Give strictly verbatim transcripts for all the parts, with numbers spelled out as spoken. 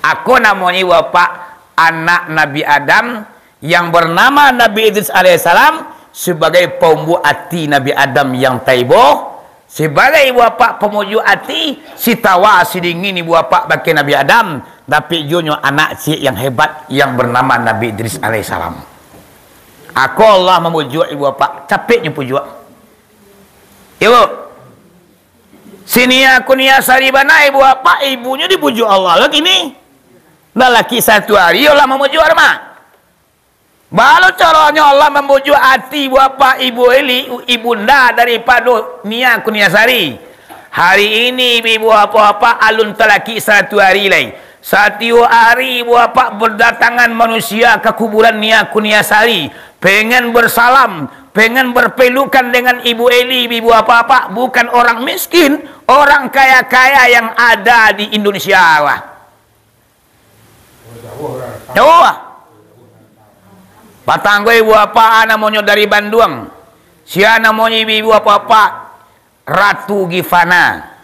Ako namonyo Ibu Bapak anak Nabi Adam yang bernama Nabi Idris alaihissalam, sebagai paumbuak ati Nabi Adam yang taibo, sebagai Ibu Bapak pamujuak ati, si tawa si dingin Ibu Bapak bakeh Nabi Adam, tapi juo nyo anak ciek yang hebat yang bernama Nabi Idris alaihissalam. Ako Allah mamujuak Ibu Bapak, capek nyo pujuak. Ibu, si Nia Kurniasari bana Ibu Bapak, ibunyo dipujuak Allah lo kini. Lalaki satu ari Allah mamujuak, mak. Baa lo caronyo Allah mambujuak ati Ibu Bapak, Ibu Eli, ibunda daripado Nia Kurniasari. Hari ini, Ibu Bapak-bapak, alun talakik saratuih ari lai. Satiok ari, Ibu Bapak, berdatangan manusia ka kuburan Nia Kurniasari, pengen bersalam, pengen berpelukan dengan Ibu Eli, Ibu Bapak-bapak, bukan orang miskin, orang kaya-kaya yang ada di Indonesia, wah. Jauah. Patang ko ibu apak namonyo dari Banduang. Sia namonyo ibu apak-apak Ratu Gifana.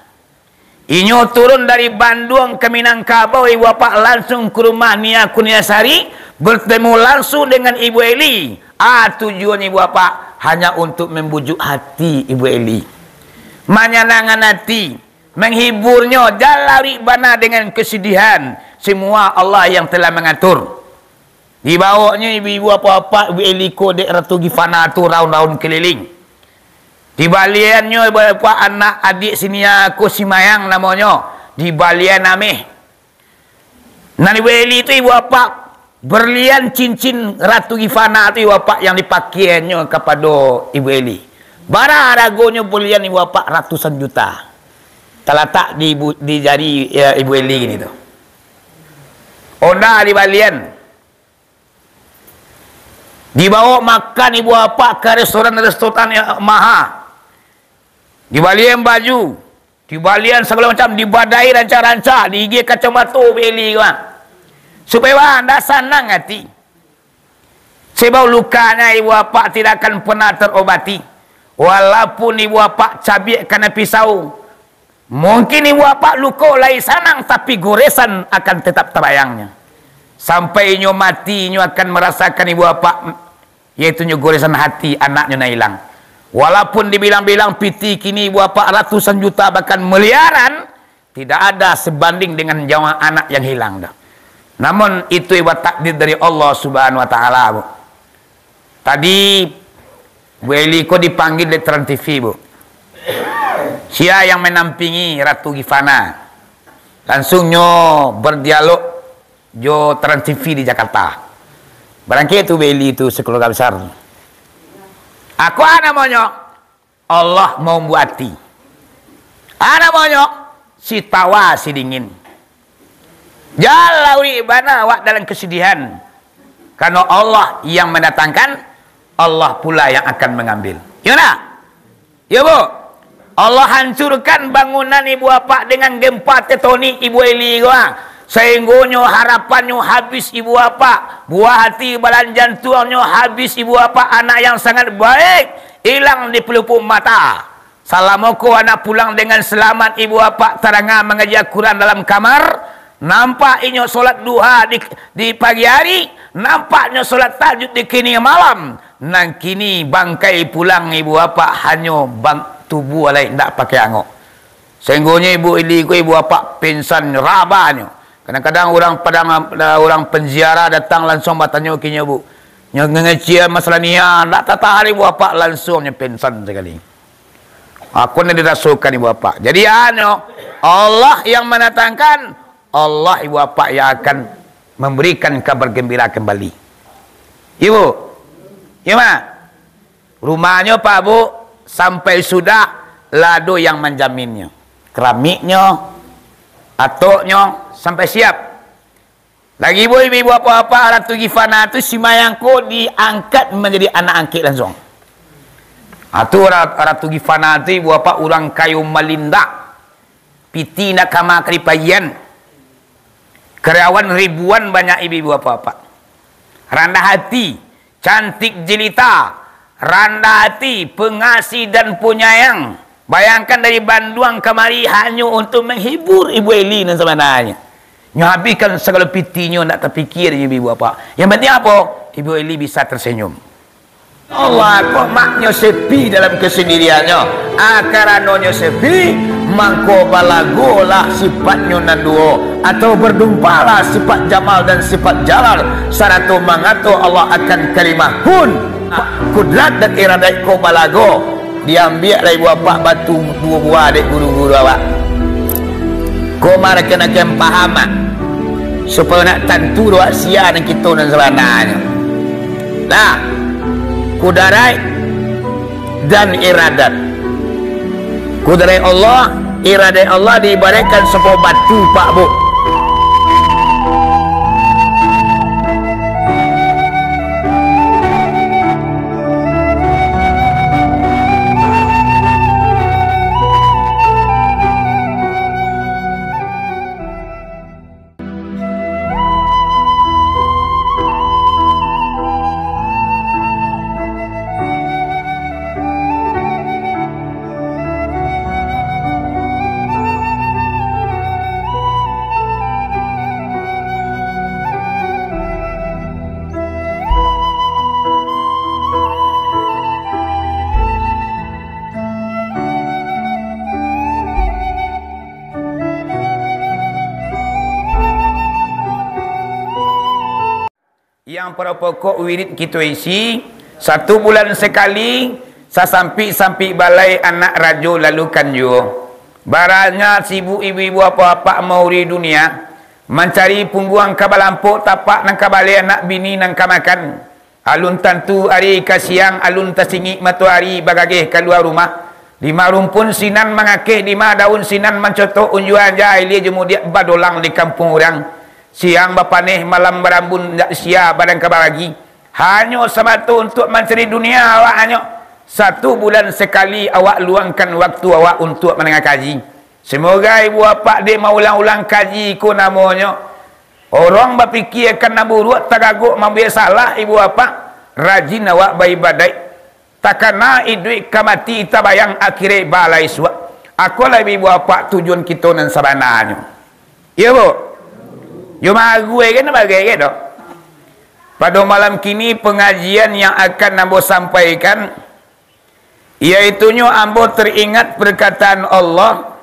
Inyo turun dari Banduang ka Minangkabau, ibu apak, langsung ka rumah Nia Kurniasari, bertemu langsung dengan Ibu Eli. Ah, tujuan ibu apak hanya untuk membujuk hati Ibu Eli. Manyanangkan hati. Menghiburnyo, jan laruik bana dengan kesedihan. Semua Allah yang telah mengatur. Dibawoknyo ibu-ibu apak-apak, Ibu Eli ko dek Ratu Gifana tu raun-raun keliling. Dibaliannyo bapak anak adiak si Nia ko, si Mayang namonyo. Dibalian ameh. Nan Ibu Eli tu, ibu apak, berlian cincin Ratu Gifana tu, ibu apak, yang dipakaiannyo kapado Ibu Eli. Bara haragonyo berlian, ibu apak? Ratusan juta. Talatak di ibu, di jari, ya, Ibu Eli gini tu. Onda dibalian. Dibawa makan ibu apak ka restoran-restoran yang maha. Dibalian baju, dibalian sagalo macam, dibadai rancak-rancak, diigiah kacamato Ibu Eli ko, ah. Supayo baa, ndak sanang ati. Sebab lukanya ibu apak tidak akan pernah terobati. Walaupun ibu apak cabiak kana pisau, mungkin ibu apak luko lai sanang, tapi goresan akan tetap tabayangnya. Sampai inyo mati, inyo akan marasakan ibu apak, yaitunyo goresan hati anaknyo nan ilang. Walaupun dibilang-bilang piti kini ibu apak ratusan juta, bahkan miliaran, tidak ada sebanding dengan nyawa anak yang hilang tu. Namun, itu ibarat takdir dari Allah Subhanahu Wa Taala, Bu. Tadi, Bu Eli ko dipanggil dek Trans T V, Bu. Sia yang menampingi Ratu Gifana. Langsungnyo berdialog jo Trans T V di Jakarta. Barangkek tu Bu Eli tu sakeluarga besar. Ako namonyo Allah mambuati. A namonyo si tawa si dingin. Jan laruik bana awak dalam kesedihan. Karano Allah yang mendatangkan, Allah pula yang akan mengambil. Iyo ndak? Iyo, Bu. Allah hancurkan bangunan ibu apak dengan gempa tektonik Ibu Eli ko, ah. Sahinggonyo harapannyo habis ibu apak. Buah hati balan jantuangnyo habis ibu apak, anak yang sangat baik, ilang di pelupuk mata. Salamo ko anak pulang dengan selamat, ibu apak tadanga mangaji Al-Quran dalam kamar, nampak inyo solat duha di, di pagi ari, nampaknyo solat tahajud di kini malam. Nan kini bangkai pulang ibu apak, hanyo bang-, tubuah lai, indak pakai angok. Sahinggonyo Ibu Eli ko, ibu apak, pingsan rabanyo. Kadang-kadang urang Padang, urang penziarah datang, langsuang batanyo ka inyo, Bu. Nyo ngecek masalah Nia, ndak tatahan ibu apak, langsuang nyo pingsan sakali. Ako nan dirasokan ibu apak. Jadi, anyo, Allah yang mendatangkan, Allah ibu apak yang akan memberikan kabar gembira kembali. Iyo, Bu? Iyo, Mak? Rumahnyo, Pak, Bu, sampai sudah, lah ado yang manjaminnyo. Keramiknyo, atoknyo, sampai siap. Lagi, Bu, ibu apak-apak, Ratu Gifana tu, si Mayang ko diangkat manjadi anak angkek langsuang. Ah, tu Ra-, Ratu Gifana tu, ibu apak, urang kayo malindak. Piti indak kama ka dipagian. Karyawan ribuan banyak, ibu-ibu, bapak-bapak. Randah hati, cantik jelita, randah hati, pengasih dan penyayang. Bayangkan, dari Banduang kamari hanyo untuk menghibur Ibu Eli nan sabananyo. Nyo habihkan sagalo pitinyo, ndak tapikia dek ibu bapak. Yang penting apo? Ibu Eli bisa tersenyum. Allah ko maknyo sepi dalam kesendiriannyo. Ah, karanonyo sepi, mangko balagolah sifatnyo nan duo, atau berdumpalah sifat Jamal dan sifat Jalal, sarato mangato Allah akan kalimah kun. Kudrat dan iradat ko balago. Diambiak lai buah apak batu duo buah dek guru-guru awak. Ko marakan-akan paham, ah. Supayo nak tantu doh sia nan kito nan sabananyo. Nah, kudaraik dan iradat. Kudaraik Allah, iradat Allah diibaraikkan sabuah batu, Pak, Bu. Yang pokok-pokok wirid kito isi, satu bulan sakali, sasampik-sampik balai anak rajo lalukan juo. Baranya sibuk ibu-ibu apak-apak mauri dunia, mancari pungguang ka balampok, tapak nan ka baleh, anak bini nan ka makan. Alun tantu ari ka siang, alun tasingik matoari bagageh kalua rumah. Di ma rumpun sinan mangakeh, di ma daun sinan mancotok, unjuang ja ilia jo mudiak badolang di kampuang urang. Siang bapaneh, malam barambun, ndak sia badan ka baragi. Hanyo samato untuak mancari dunia awak hanyo. Satu bulan sakali awak luangkan waktu awak untuak mandanga kaji. Samoga ibu apak dek maulang-ulang kaji ko namonyo. Urang bapikia ka nan buruak, tagagok mambuek salah, ibu apak, rajin awak baibadaik. Takana iduik ka mati, tabayang akhirat balai suak. Akolah ibu apak tujuan kito nan sabananyo. Iyo, Bu? Yo maguai kan bagai kan doh. Pado malam kini pangajian yang akan ambo sampaikan, yaitunyo ambo teringat perkataan Allah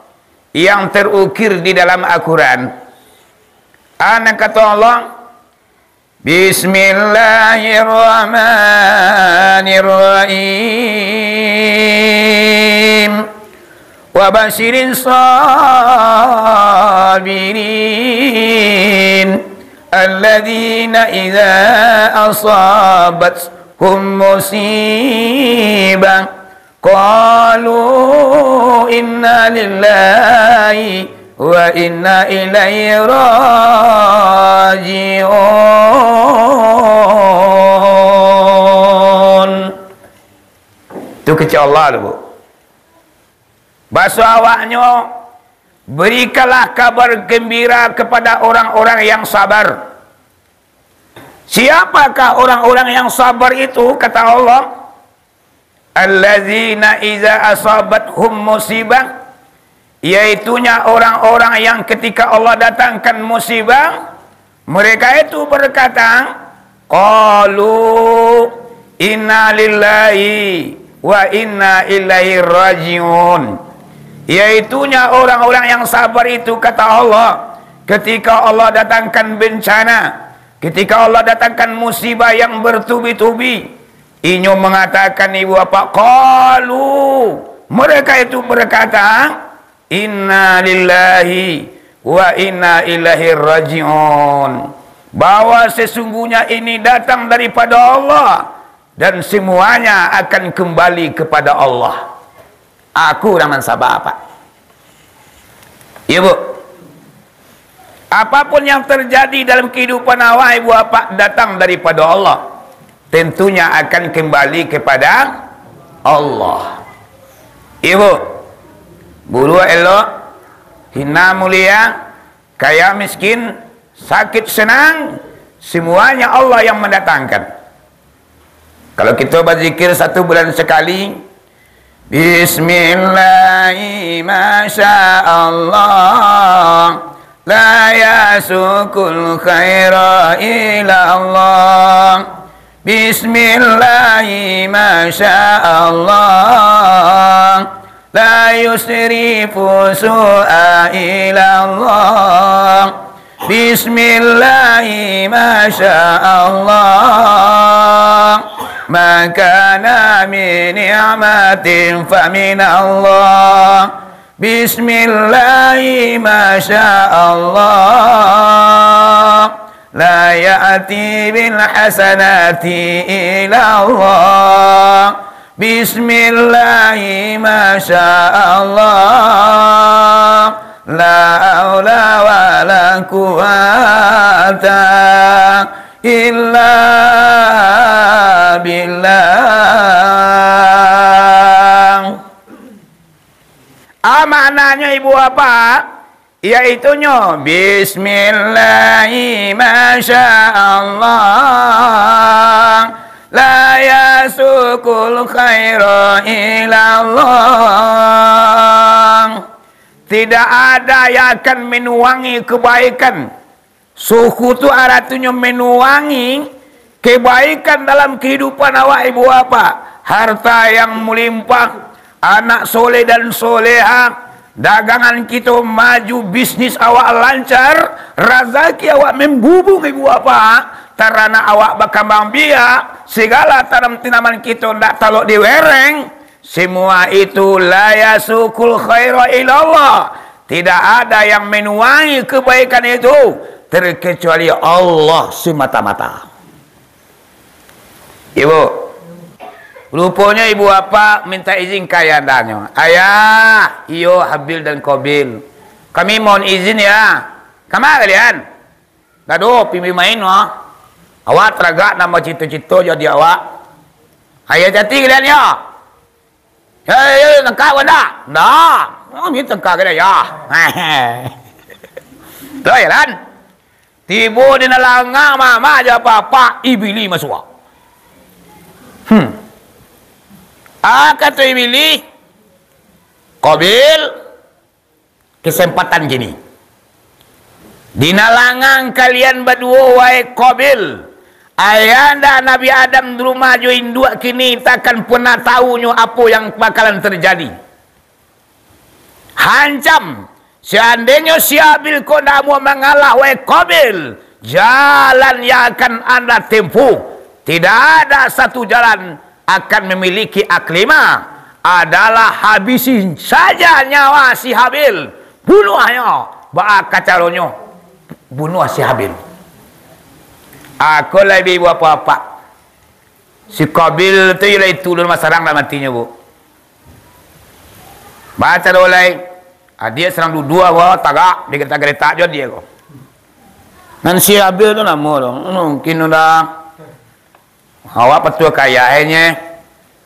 yang terukir di dalam Al-Quran. Nan kato Allah, Bismillahirrahmanirrahim. Wa basyiris sabirin, alladzina idza asabathum musibah, qalu inna lillahi wa inna ilaihi raji'un. Tu kecek Allah tu, Bu. Baso awaknyo, berikanlah kabar gembira kepada orang-orang yang sabar. Siapakah orang-orang yang sabar itu? Kata Allah, alladzina idza asabathum musibah, yaitunya orang-orang yang ketika Allah datangkan musibah, mereka itu berkata, qalu inna lillahi wa inna ilaihi raji'un. Yaitunya orang-orang yang sabar itu, kata Allah, ketika Allah datangkan bencana, ketika Allah datangkan musibah yang bertubi-tubi, inyo mengatakan, ibu bapak, qalu, mereka itu berkata, inna lillahi wa inna ilaihi raji'un, bahwa sesungguhnya ini datang daripada Allah dan semuanya akan kembali kepada Allah. Aku urang nan sabar, Pak. Iyo, Bu. Apapun yang terjadi dalam kehidupan awak, ibu bapak, datang daripada Allah, tentunya akan kembali kepada Allah. Iyo, Bu, buruak elok, hina mulia, kaya miskin, sakit senang, semuanya Allah yang mendatangkan. Kalau kito bazikir satu bulan sakali, bismillahi, masya Allah, La yasukul khaira ilallah. Bismillahi masya Allah. La yusrifu su'a ilallah. Bismillahi masya Allah. Ma kana min ni'matin faminallah. Bismillahi masya Allah. La ya'ti bil hasanati illallah. Bismillahi masya Allah. La haula wa la quwata illa billah. A maknanyo, ibu bapak, yaitunyo, Bismillahi masya Allah, la yasukul khaira ilallah. Tidak ada yang akan menuangi kebaikan. Suku tu aratinyo menuangi kebaikan dalam kehidupan awak, ibu bapak. Harta yang melimpah, anak soleh dan soleha, dagangan kito maju, bisnis awak lancar, razaki awak membubung, ibu bapak. Taranak awak bakambang biak, segala tanam-tanaman kito ndak talok diwereng. Semua itu la yasukul khaira illallah. Tidak ada yang menuangi kebaikan itu terkecuali Allah semata-mata. Ibu, ruponyo ibu bapak minta izin ka ayandanyo. Ayah, iyo Habil dan Qabil. Kami mohon izin ya. Kama kalian? Dah doh, pi main noh. Awak taragak nambah cito-cito jo adiak awak. Ayah jati kalian yo. Ya, ya, ya, tangkap ko ndak? Ndak. Oh, ni tangkap ko dah, ya. Tu, ya, kan? Tibo di nan langak, mamak jo apak-apak, Iblis masuak. Hmm. Ah, kato Iblis, Qabil, kesempatan kini. Di nan langak kalian baduo, wahai Qabil, ayahanda Nabi Adam di rumah jo induak kini, takkan pernah tahunyo apo yang bakalan terjadi. Hancam, seandainyo si Habil ko ndak mau mangalah, wahai Qabil, jalan yang akan anda tempuh, tidak ada satu jalan akan memiliki aklima, adalah habisi saja nyawa si Habil. Bunuahnyo. Baa ka caronyo bunuah si Habil? Ako lai bi ibu apak-apak. Si Qabil tu iyo lai tulun masarang dalam atinyo, Bu. Baa caro lai, adiak sarang duduak, wah, tagak, digaretak-garetak jo adiak ko. Nan si Habil tu namo tu? Mungkin udah Awak patuah ka ayah e nyo.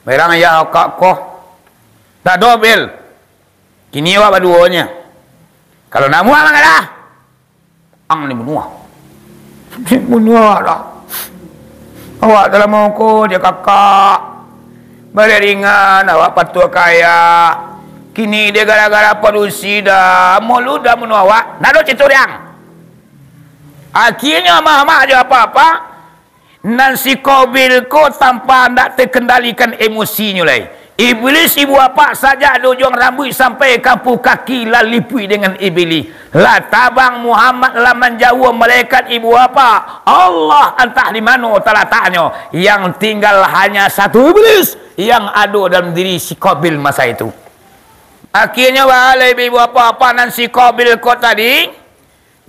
Berang ayah awak ko. Tak ado, Bil. Kini awak baduo nyo. Kalau namuah mangalah, ang ni bunuah. Bunuah awak dah. Awak salamo ko jo kakak. Bariringan awak patuah ka ayah. Kini dek gara-gara padusi dah, malu dah bunuah awak. Ndak ado cito diang. Akhirnyo mamak jo apak-apak, nan si Qabil ko tanpa ndak takandalikan emosinyo lai. Iblis ibu apak sajak di ujuang rambuik sampai ka ampu kaki lah lipuik dengan Iblis. Lah tabang Muhammad lah manjauah malaikat ibu apak. Allah antah di mano talataknyo. Yang tinggal hanya satu Iblis yang ado dalam diri si Qabil masa itu. Akhirnyo baa lai ibu apak-apak nan si Qabil ko tadi,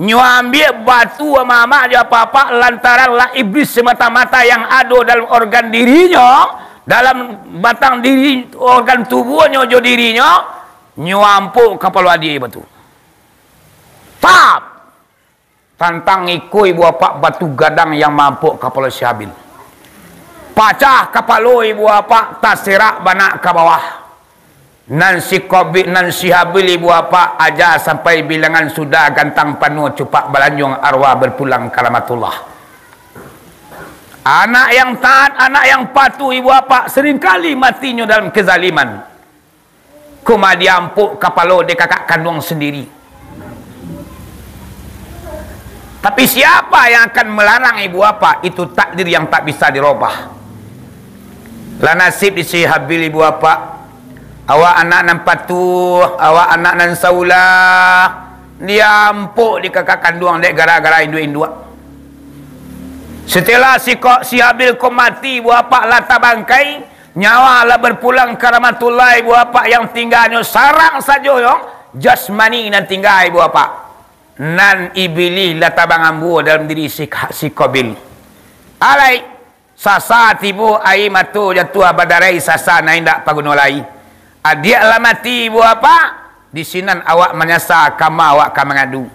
nyo ambiak batu mamak jo apak-apak lantaran lah Iblis semata-mata yang ado dalam organ dirinyo, dalam batang diri, organ tubuahnyo jo dirinyo, nyo ampok kapalo adiak batu. Pap! Tantang iko ibu apak batu gadang yang maampok kapalo si Habil. Pacah kapalo ibu apak, taserak banak ka bawah. Nan si Qabil, nan si Habil ibu apak, aja sampai bilangan sudah gantang panuah cupak balanjuang arwah berpulang ka rahmatullah. Anak yang taat, anak yang patuh ibu apak, seringkali matinyo dalam kezaliman. Koma diampok kapalo dek kakak kanduang sendiri. Tapi siapa yang akan melarang, ibu bapak? Itu takdir yang tak bisa dirubah. Lah nasib di si Habil, ibu bapak. Awak anak nan patuah, awak anak nan saulah, diampok di kakak kanduang dek gara-gara induak-induak. Setelah si ko-, si Habil ko mati, ibu bapak, lah tabangkai, nyawa lah berpulang ka rahmatullah, ibu bapak, yang tingganyo sarang sajo yo, jasmani nan tingga, ibu bapak. Nan Ibilih lah tabang ambuah dalam diri si, si Qabil. Alai, sasa tibo aia mato jatuah badarai, sasa nan indak paguno lai. Adiak lah mati, ibu bapak, di sinan awak manyasa, kama awak ka mangadu.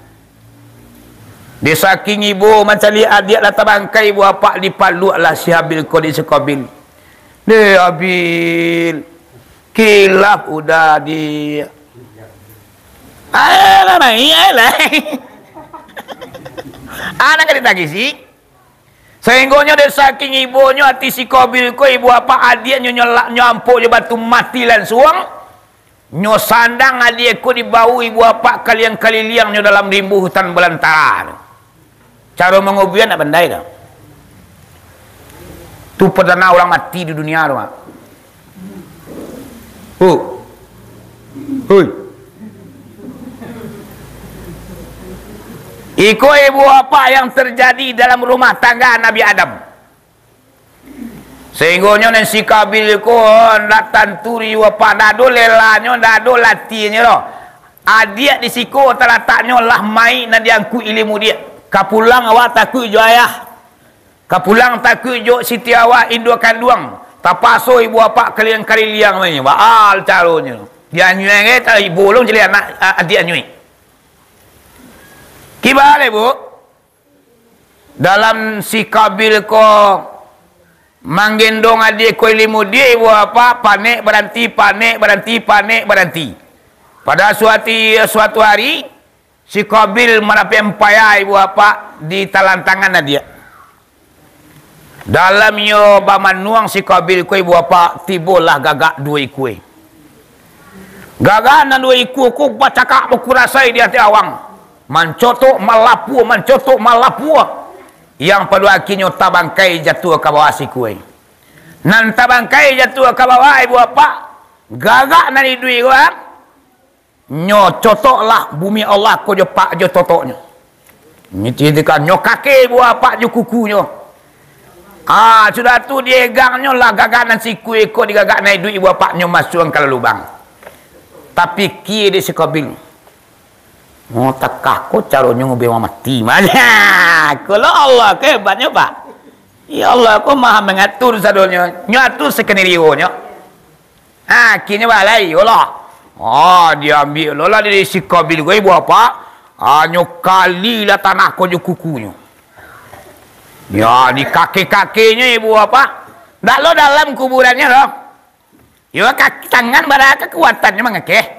Di saking ibo mancaliak adiak lah tabangkai, ibu bapak, dipaluak lah si Habil ko di si Qabil. Deh, Habil, kilaf udah di Alah, naik, alah. Anak ka ditagih si. Sahinggonyo dari saking ibonyo ati si Qabil ko, ibu bapak, adiaknyo nyolak, nyo ampok jo batu mati lansuang. Nyo sandang adiak ko dibao ibu bapak kaliang-kaliliang nyo dalam rimbo hutan balantara tu. Caro mangubuian nak pandai tu. Tu perdana urang mati di dunia tu, Mak. Hu. Hui. Iko ibu bapak yang terjadi dalam rumah tangga Nabi Adam. Sahinggonyo nan si Qabil ko ndak tantu di ibu bapak, ndak ado lelanyo, ndak ado latihnyo doh. Adiak di siko talataknyo lah mayik nan diangkuik ilmu diak. Ka pulang awak takuik jo ayah. Ka pulang takuik jo siti awak, induak kanduang. Tapaso ibu bapak kaliang-kaliliang mai. Baa caronyo. Dianyuik, eh, tak ibo lo jadi anak, a-, adiak anyuik. Kiba lai, Bu? Dalam si Qabil ko manggendong adiak ko ilmu diak, ibu bapak, panek baranti, panek baranti, panek baranti. Pada suatu, suatu hari, si Qabil marapek ampia, ibu bapak, di talantangan adiak. Dalam iyo bamanuang si Qabil ko, ibu bapak, tibolah gagak duo ikua. Gagak nan duo ikua ko bacakak bakurasai di ateh awang. Mancotok, malapua, mancotok, malapua. Yang pado akienyo tabangkai jatuah ka bawah sikua. Nan tabangkai jatuah ka bawah, ibu bapak, gagak nan iduik ko, ah, nyo cotoklah bumi Allah ko jo pak jo totoknyo. Nyo citikan, nyo kakek ibu bapak jo kukunyo. Ah, sudah tu diegangnyo lah gagak nan sikua ko, digagak nan iduik ibu bapak, nyo masuakan ka lubang. Tapikia dek si Qabil. Oh, takah ko caronyo ngubuian urang mati. Manya, ko lo Allah ko hebatnyo, Pak. Ya Allah ko maha mangatur sadonyo. Nyo atur sakandirio nyo. Akienyo balai, yolah. Ah, diambiak lo lah dari si Qabil ko, ibu bapak. Ah, nyo kalilah tanah ko jo kukunyo. Ya, di kakek-kakeknyo, ibu bapak. Ndak lo dalam kuburannyo doh. Yo, kaki tangan bara kakuatannyo mangakeh.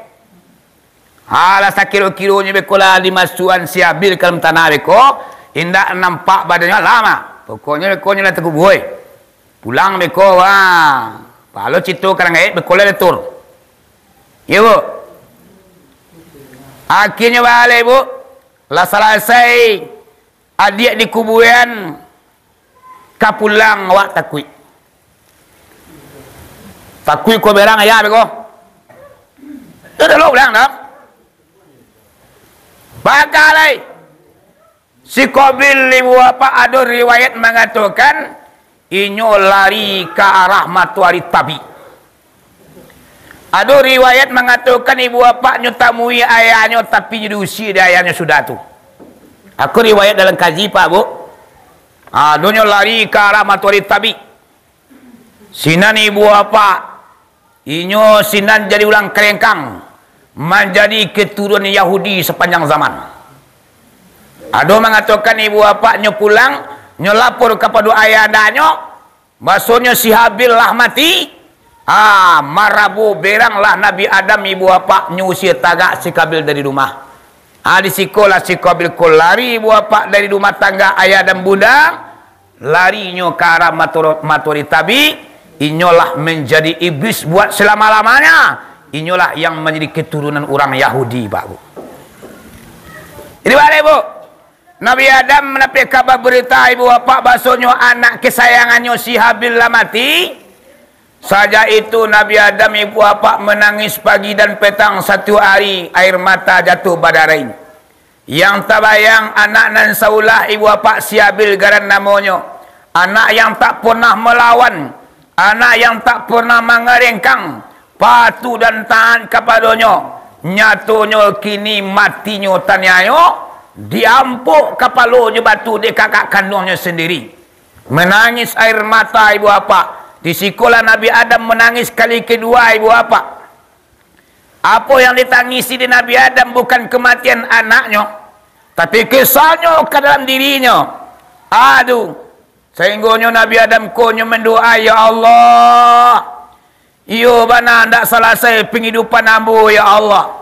Alah, sakiro-kironyo beko lah dimasuakan si Habil ka dalam tanah beko, indak nampak badannyo, alah mah. Pokoknyo beko nyo lah takubua. Pulang beko, wah. Palo cito karang gaek, beko lah diatur. Iyo, Bu. Akienyo balai, Bu. Lah salasai adiak dikubuian, ka pulang awak takuik. Takuik ko berang ayah beko. Tu dulu pulang dah. Bagalai. Si Qabil, ibu bapak, ado riwayat mangatokan, inyo lari ka arah matoari tabik. Ado riwayat mangatokan ibu bapaknyo tamui ayahnyo, tapi nyo diusia dek ayahnyo sudah tu. Aku riwayat dalam kaji, Pak, Bu. Adonyo lari ka arah matoari tabik. Sinan ibu bapak, inyo sinan jadi urang kalengkang, manjadi keturunan Yahudi sapanjang zaman. Ado mangatokan ibu bapaknyo pulang, nyo lapor kapado ayahandanyo, basonyo si Habil lah mati. Ah, marabo beranglah Nabi Adam, ibu bapak, nyo usia tagak si Qabil dari rumah. Ah, di sikolah si Qabil ko lari, ibu bapak, dari rumah tangga ayah dan bunda, larinyo ka arah mato-, matoari tabik, inyolah manjadi iblis buat salamo-lamonyo. Inyolah yang manjadi keturunan urang Yahudi, Pak, Bu. Jadi, baliak, Bu. Nabi Adam mandapek kaba barita, ibu bapak, bahasonyo anak kasayangannyo si Habil lah mati. Sajak itu, Nabi Adam, ibu bapak, manangih pagi dan patang, satiok ari aia mata jatuah badarai. Yang tabayang, anak nan saulah, ibu bapak, si Habil garan namonyo. Anak yang tak pernah malawan, anak yang tak pernah mangarengkang, patuh dan taat kapadonyo. Nyatonyo kini matinyo taniayo, diampok kapalo jo batu dek kakak kanduangnyo sandiri. Manangih aia mata, ibu bapak. Di sikolah Nabi Adam manangih kali kaduo, ibu bapak. Apo yang ditangisi di Nabi Adam bukan kamatian anaknyo, tapi kesalnyo ka dalam dirinyo. Aduh, sainggonyo Nabi Adam ko nyo mandoa, "Ya Allah, iyo bana ndak salasai pangidupan ambo, ya Allah.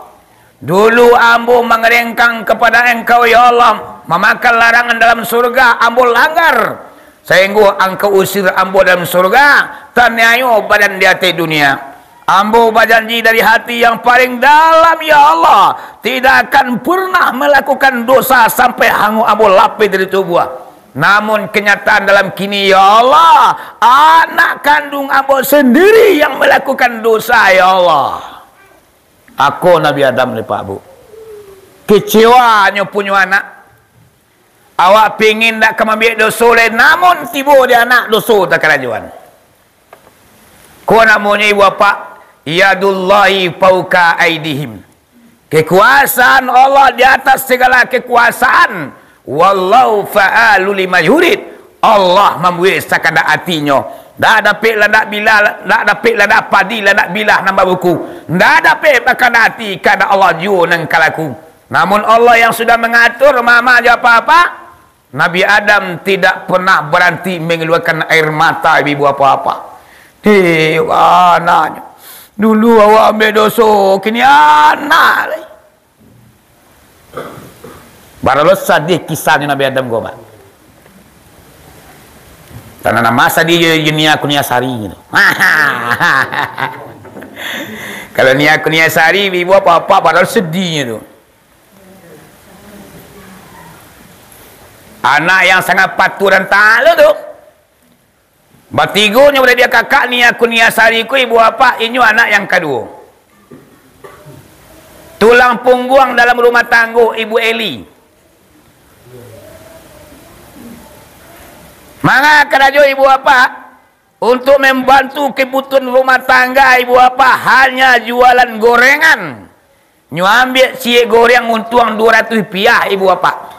Dulu ambo mangarengkang kapado Engkau, ya Allah, mamakan larangan dalam surga, ambo langgar. Sainggo Angkau usir ambo dalam surga, taniayo badan di ateh dunia. Ambo bajanji dari hati yang paling dalam, ya Allah, tidak akan pernah malakukan dosa sampai hango ambo lapeh dari tubuah. Namun kanyataan dalam kini, ya Allah, anak kanduang ambo sandiri yang malakukan dosa, ya Allah." Ako Nabi Adam ni, Pak, Bu. Kecewanyo punyo anak. Awak pingin ndak ka mambuek doso lai, namun tibo di anak doso takarajoan. Ko namonyo, ibu bapak, yadullahi fauqa aidihim. Kekuasaan Allah di atas segala kekuasaan. Wallahu fa'alu lima yurid. Allah mambuek sakandak atinyo. Ndak dapek landak bilah, ndak dapek landak padi, landak bilah nan babuku. Ndak dapek bakandak ati, kandak Allah juo nan kalaku. Namun Allah yang sudah mangatur mama jo apa-apa, Nabi Adam tidak pernah baranti mangaluakan aia mata, ibu bapak. Hei, anaknyo. Dulu awak ambiak doso, kini anak lai. Baralah sadih kisahnyo Nabi Adam ko, Pak. Tanah nama sadih jo, jo Nia Kurniasari gitu. Kalau Nia Kurniasari, ibu bapak, baralah sadihnyo tu. Anak yang sangat patuh dan taat lo tu. Batigonyo baradia kakak Nia Kurniasari ko, ibu bapak, inyo anak yang kaduo. Tulang pungguang dalam rumah tanggo, Ibu Eli. Manga karajo ibu bapak? Untuk mambantu kabutuhan rumah tangga ibu bapak, hanya jualan gorengan. Nyo ambiak ciek goreng untuang duo ratuih rupiah, ibu bapak.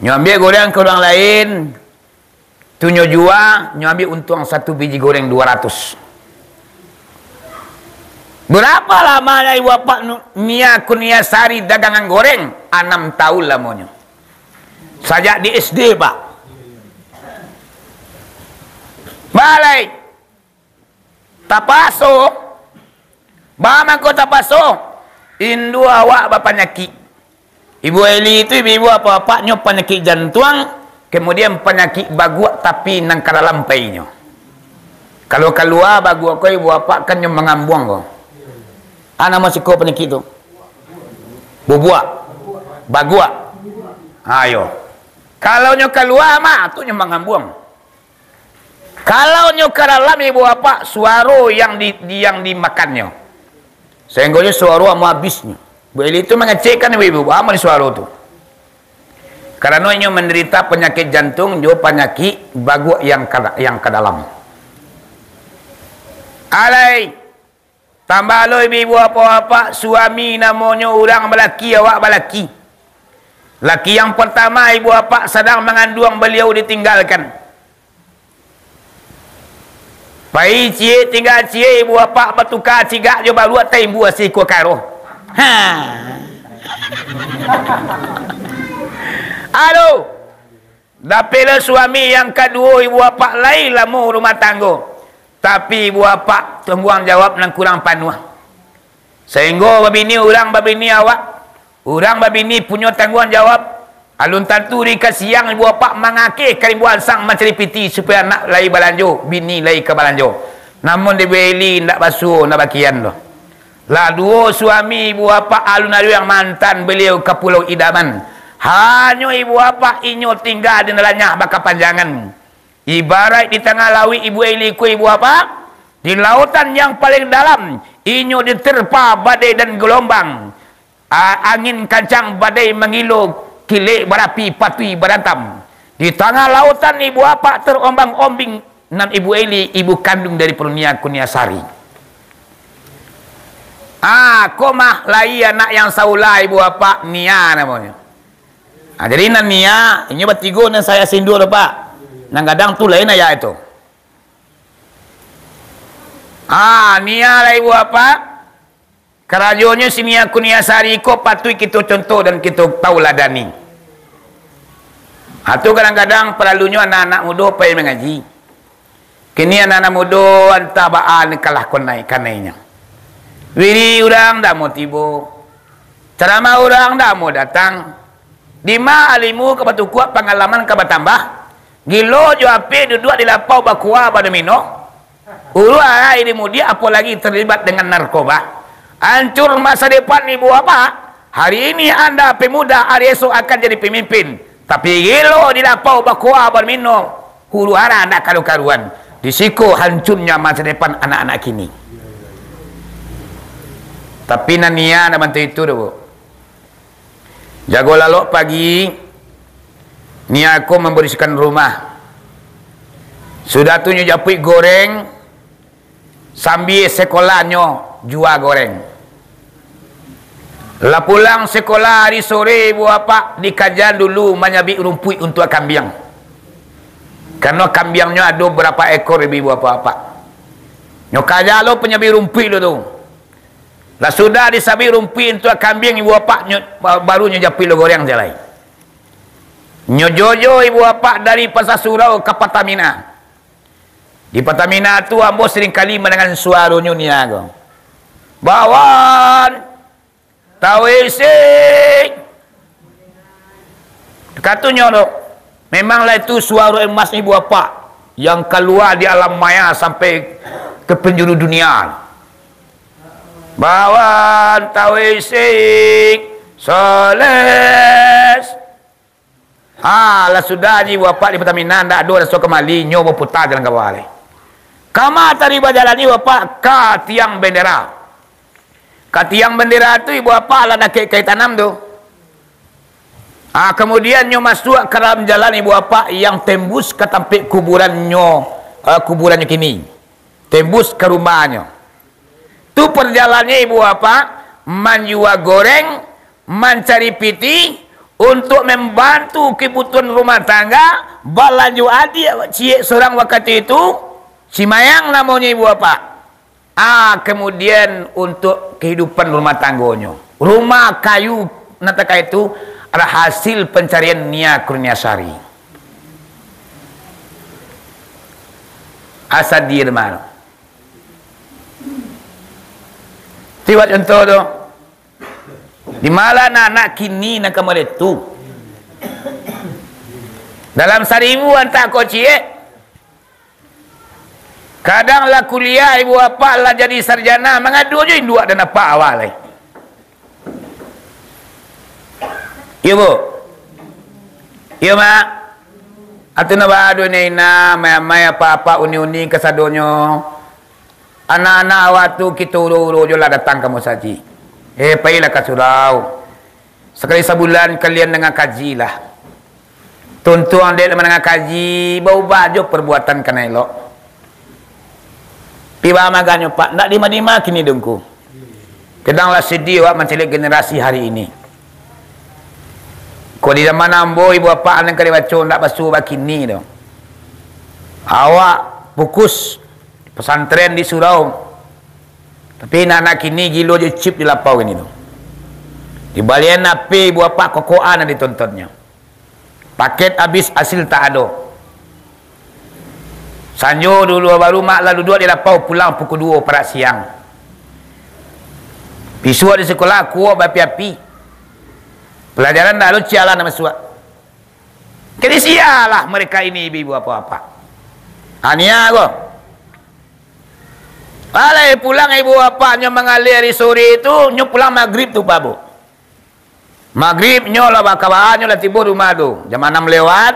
Nyo ambiak goreng ka urang lain, tu nyo jua, nyo ambiak untuang satu biji goreng duo ratuih. Barapa lamonyo ibu bapak nu-, Nia Kurniasari dagangan goreng? Anam taun lamonyo. Sajak di S D, Pak. Balai. Tapaso. Ba mangko tapaso? Induak awak bapanyakik. Ibu Eli tu, ibu-ibu apak-apaknyo panyakik jantuang, kemudian panyakik baguak tapi nan ka dalam painyo. Kalau kalua baguak ko, ibu apak kan nyo mangambuang ko. A namo siko panyakik tu? Bubuak. Baguak. Ayo. Kalau nyo kalua mah, tu nyo mangambuang. Kalau nyo ka dalam, ibu apak, suaro yang di, yang dimakannyo. Sahinggonyo suaro amuah abisnyo. Bu Eli tu mangecekkan ibu-ibu, amuah suaro tu. Karano inyo mandarita panyakik jantung jo panyakik baguak yang ka, yang ka dalam. Alai, tambah lo ibu apak-apak, suami namonyo urang balaki, awak balaki. Laki yang partama ibu apak sadang manganduang, baliau ditinggalkan. Pai ciek tingga ciek, ibu apak batuka cigak jo baluak, taimbua sikua karo. Ha. Aduh. Dapeklah suami yang kaduo, ibu apak, lai lamo rumah tanggo. Tapi ibu apak, tangguang jawab nan kurang panuah. Sahinggo babini urang, babini awak, urang babini punyo tangguang jawab. Alun tantu di ka siang ibu apak mangakeh ka rimbo ansang mancari piti supayo anak lai balanjo, bini lai ka balanjo. Namun di Bu Eli indak basuo, indak bakian doh. Lah duo suami ibu apak alun ado yang maantan baliau ka Pulau Idaman. Hanyo ibu apak inyo tingga di nan lanyah bakapanjangan. Ibaraik di tangah lauik ibu Eli ko ibu apak, di lautan yang paling dalam, inyo diterpa badai dan gelombang. A-, angin kancang, badai mangilo, kilek barapi, patui barantam. Di tangah lautan ibu apak terombang-ombing nan ibu Eli, ibu kanduang dari Nia Kurnia Sari. Ah, ko mah lai anak yang saula ibu apak, Nia namonyo. Ah, jadi nan Nia, inyo batigo nan saya sinduah tu, Pak. Nan gadang tu lain ayah itu. Ah, Nia lah ibu apak. Karajonyo si Nia Kurnia Sari ko patuik kito contoh dan kito tauladani. Ha, tu kadang-kadang paralunyo anak-anak mudo pai mangaji. Kini anak-anak mudo antah baa nan kalah konai-kanainyo. Wirid urang ndak amuah tibo. Caramah urang ndak amuah datang. Dima alimu ka batukuak, pangalaman ka batambah. Gilo jo apeh duduak di lapau, bakoa badomino. Huru hara di mudiak, apolai tarlibat dengan narkoba. Ancua masa depan ibu apak. Hari ini anda pemuda, ari esok akan jadi pemimpin. Tapi gilo di lapau, bakoa badomino, huru hara ndak karu-karuan. Di siko hancunyo masa depan anak-anak kini. Tapi nan Nia ndak bantu itu doh, Bu. Jago lalok pagi, Nia ko mambarasiahkan rumah. Sudah tu nyo japuik goreng, sambia sekolah nyo jua goreng. Lah pulang sekolah ari sore, ibu apak, dikaja dulu manyabik rumpuik untuak kambiang. Karano kambiangnyo ado barapa ekor, ibu apak-apak. Nyo kaja lo panyabik rumpuik lo tu. Lah sudah disabik rumpuik untuak kambiang, ibu apak, nyo, ba-, baru nyo japuik lo goreng se lai. Nyo jojo, ibu apak, dari Pasa Surau ka Pertamina. Di Pertamina tu ambo sering kali mandangan suaronyo Nia ko. Bawan, tawesik. Katonyo tu, memanglah itu suaro emas ibu apak yang kalua di alam maya sampai ka panjuru dunia. Bawan, tawesik, soles. Ha, lah sudah nyo ibu apak di Pertamina, ndak ado raso kamali, nyo baputa jalan ka bawah lai. Kama tadi bajalan nyo ibu apak? Ka tiang bendera. Ka tiang bendera tu ibu apak lah dakek kai tanam tu. Ha, kamudian nyo masuak ka dalam jalan ibu apak yang tembus ka tampek kuburannyo, eh, kuburannyo kini. Tembus ka rumahnyo. Tu parjalannyo ibu apak, manjua goreng, mancari pitih, untuak mambantu kabutuhan rumah tangga, balanjo adiak ciek surang wakatu itu, si Mayang namonyo ibu apak. Ah, kamudian untuak kahidupan rumah tanggonyo. Rumah kayu nan takah itu adalah hasil pancarian Nia Kurnia Sari. Asa di rumah. Ti buek contoh tu. Di ma lah anak-anak kini nan ka model tu? Dalam saribu antak kocik, kadang lah kuliah, ibu apak lah jadi sarjana, mangadu jo induak dan apak awak lai. Iyo, Bu? Iyo, Mak? Atu na bado ina-ina, amai-amai, apak-apak, uni-uni, kasadonyo. Anak-anak awak tu kito uro-uro jo lah datang ka musajik. Eh, pailah ka surau. Sakali sabulan kalian danga kaji lah. Tuntuang dek mandanga kaji, baubah jo parbuatan ka nan elok. Pi baa maganyo, Pak? Ndak dima-dima kini dongko. Kadang lah sadiah awak mancaliak generasi hari ini. Kok di zaman ambo, ibu apak nan ka dibaco, ndak basuo bakini doh. Awak fokus pesantren di surau. Tapi anak-anak kini gilo jo chip di lapau kini tu. Dibalian H P ibu apak, kokoan nan ditontonnyo. Paket abih, hasil tak ado. Sanjo dulu baru mak lah duduak di lapau, pulang pukul duo parak siang. Bisuak di sikolah kuo baapi-api. Palajaran dah lo cialan nak masuak. Jadi sialah mereka ini ibu-ibu apak-apak. Ania ko. Alai pulang ibu apaknyo manggaleh ari sore tu, nyo pulang magrib tu, Pak, Bu. Magrib nyo lah bakabaa, nyo lah tibo rumah tu. Jam anam lewat,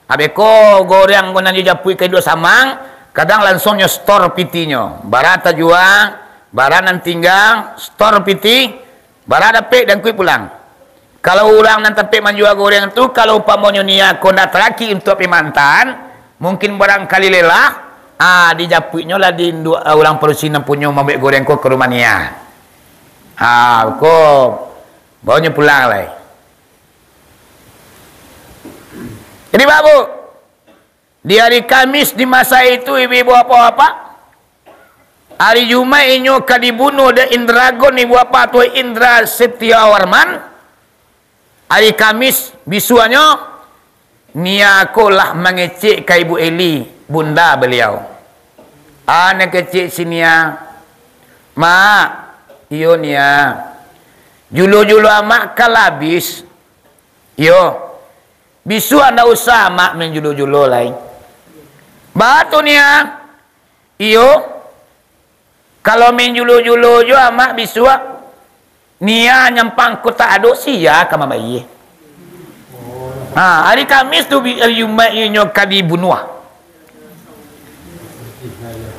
abeko goreng ko nan dijapuik ka induak samang, kadang lansuang nyo setor pitinyo. Bara tajua, bara nan tingga, setor piti, bara dapek diangkuik pulang. Kalau urang nan tampek manjua goreng tu, kalau umpamonyo niya ko ndak taraki untuak pai maanta, mungkin barangkali lelah, ah, dijapuiknyo lah di induak, ah, urang padusi nan punyo mambuek goreng ko ka rumah niya. Ah, ko, baonyo pulang lai. Jadi, Bapak, di hari Kamis di masa itu, ibu-ibu, bapak-bapak, hari Jumaik inyo ka dibunuah dek Indragon, ibu, bapak, Tuan Indra Setiawarman. Hari Kamis bisuaknyo, niya ko lah mangecek ka Ibu Eli, bunda baliau. Ah, nan kecek si Nia, "Mak, iyo Nia, julo-julo Amak ka lah abih. Iyo, bisuak ndak usah Amak main julo-julo lai." "Baa tu Nia?" "Iyo, kalau main julo-julo jo Amak bisuak, Nia nyampang ko tak ado, sia ka mambayie." Ha, hari Kamis tu bi-, hari Jumaik inyo ka dibunuah.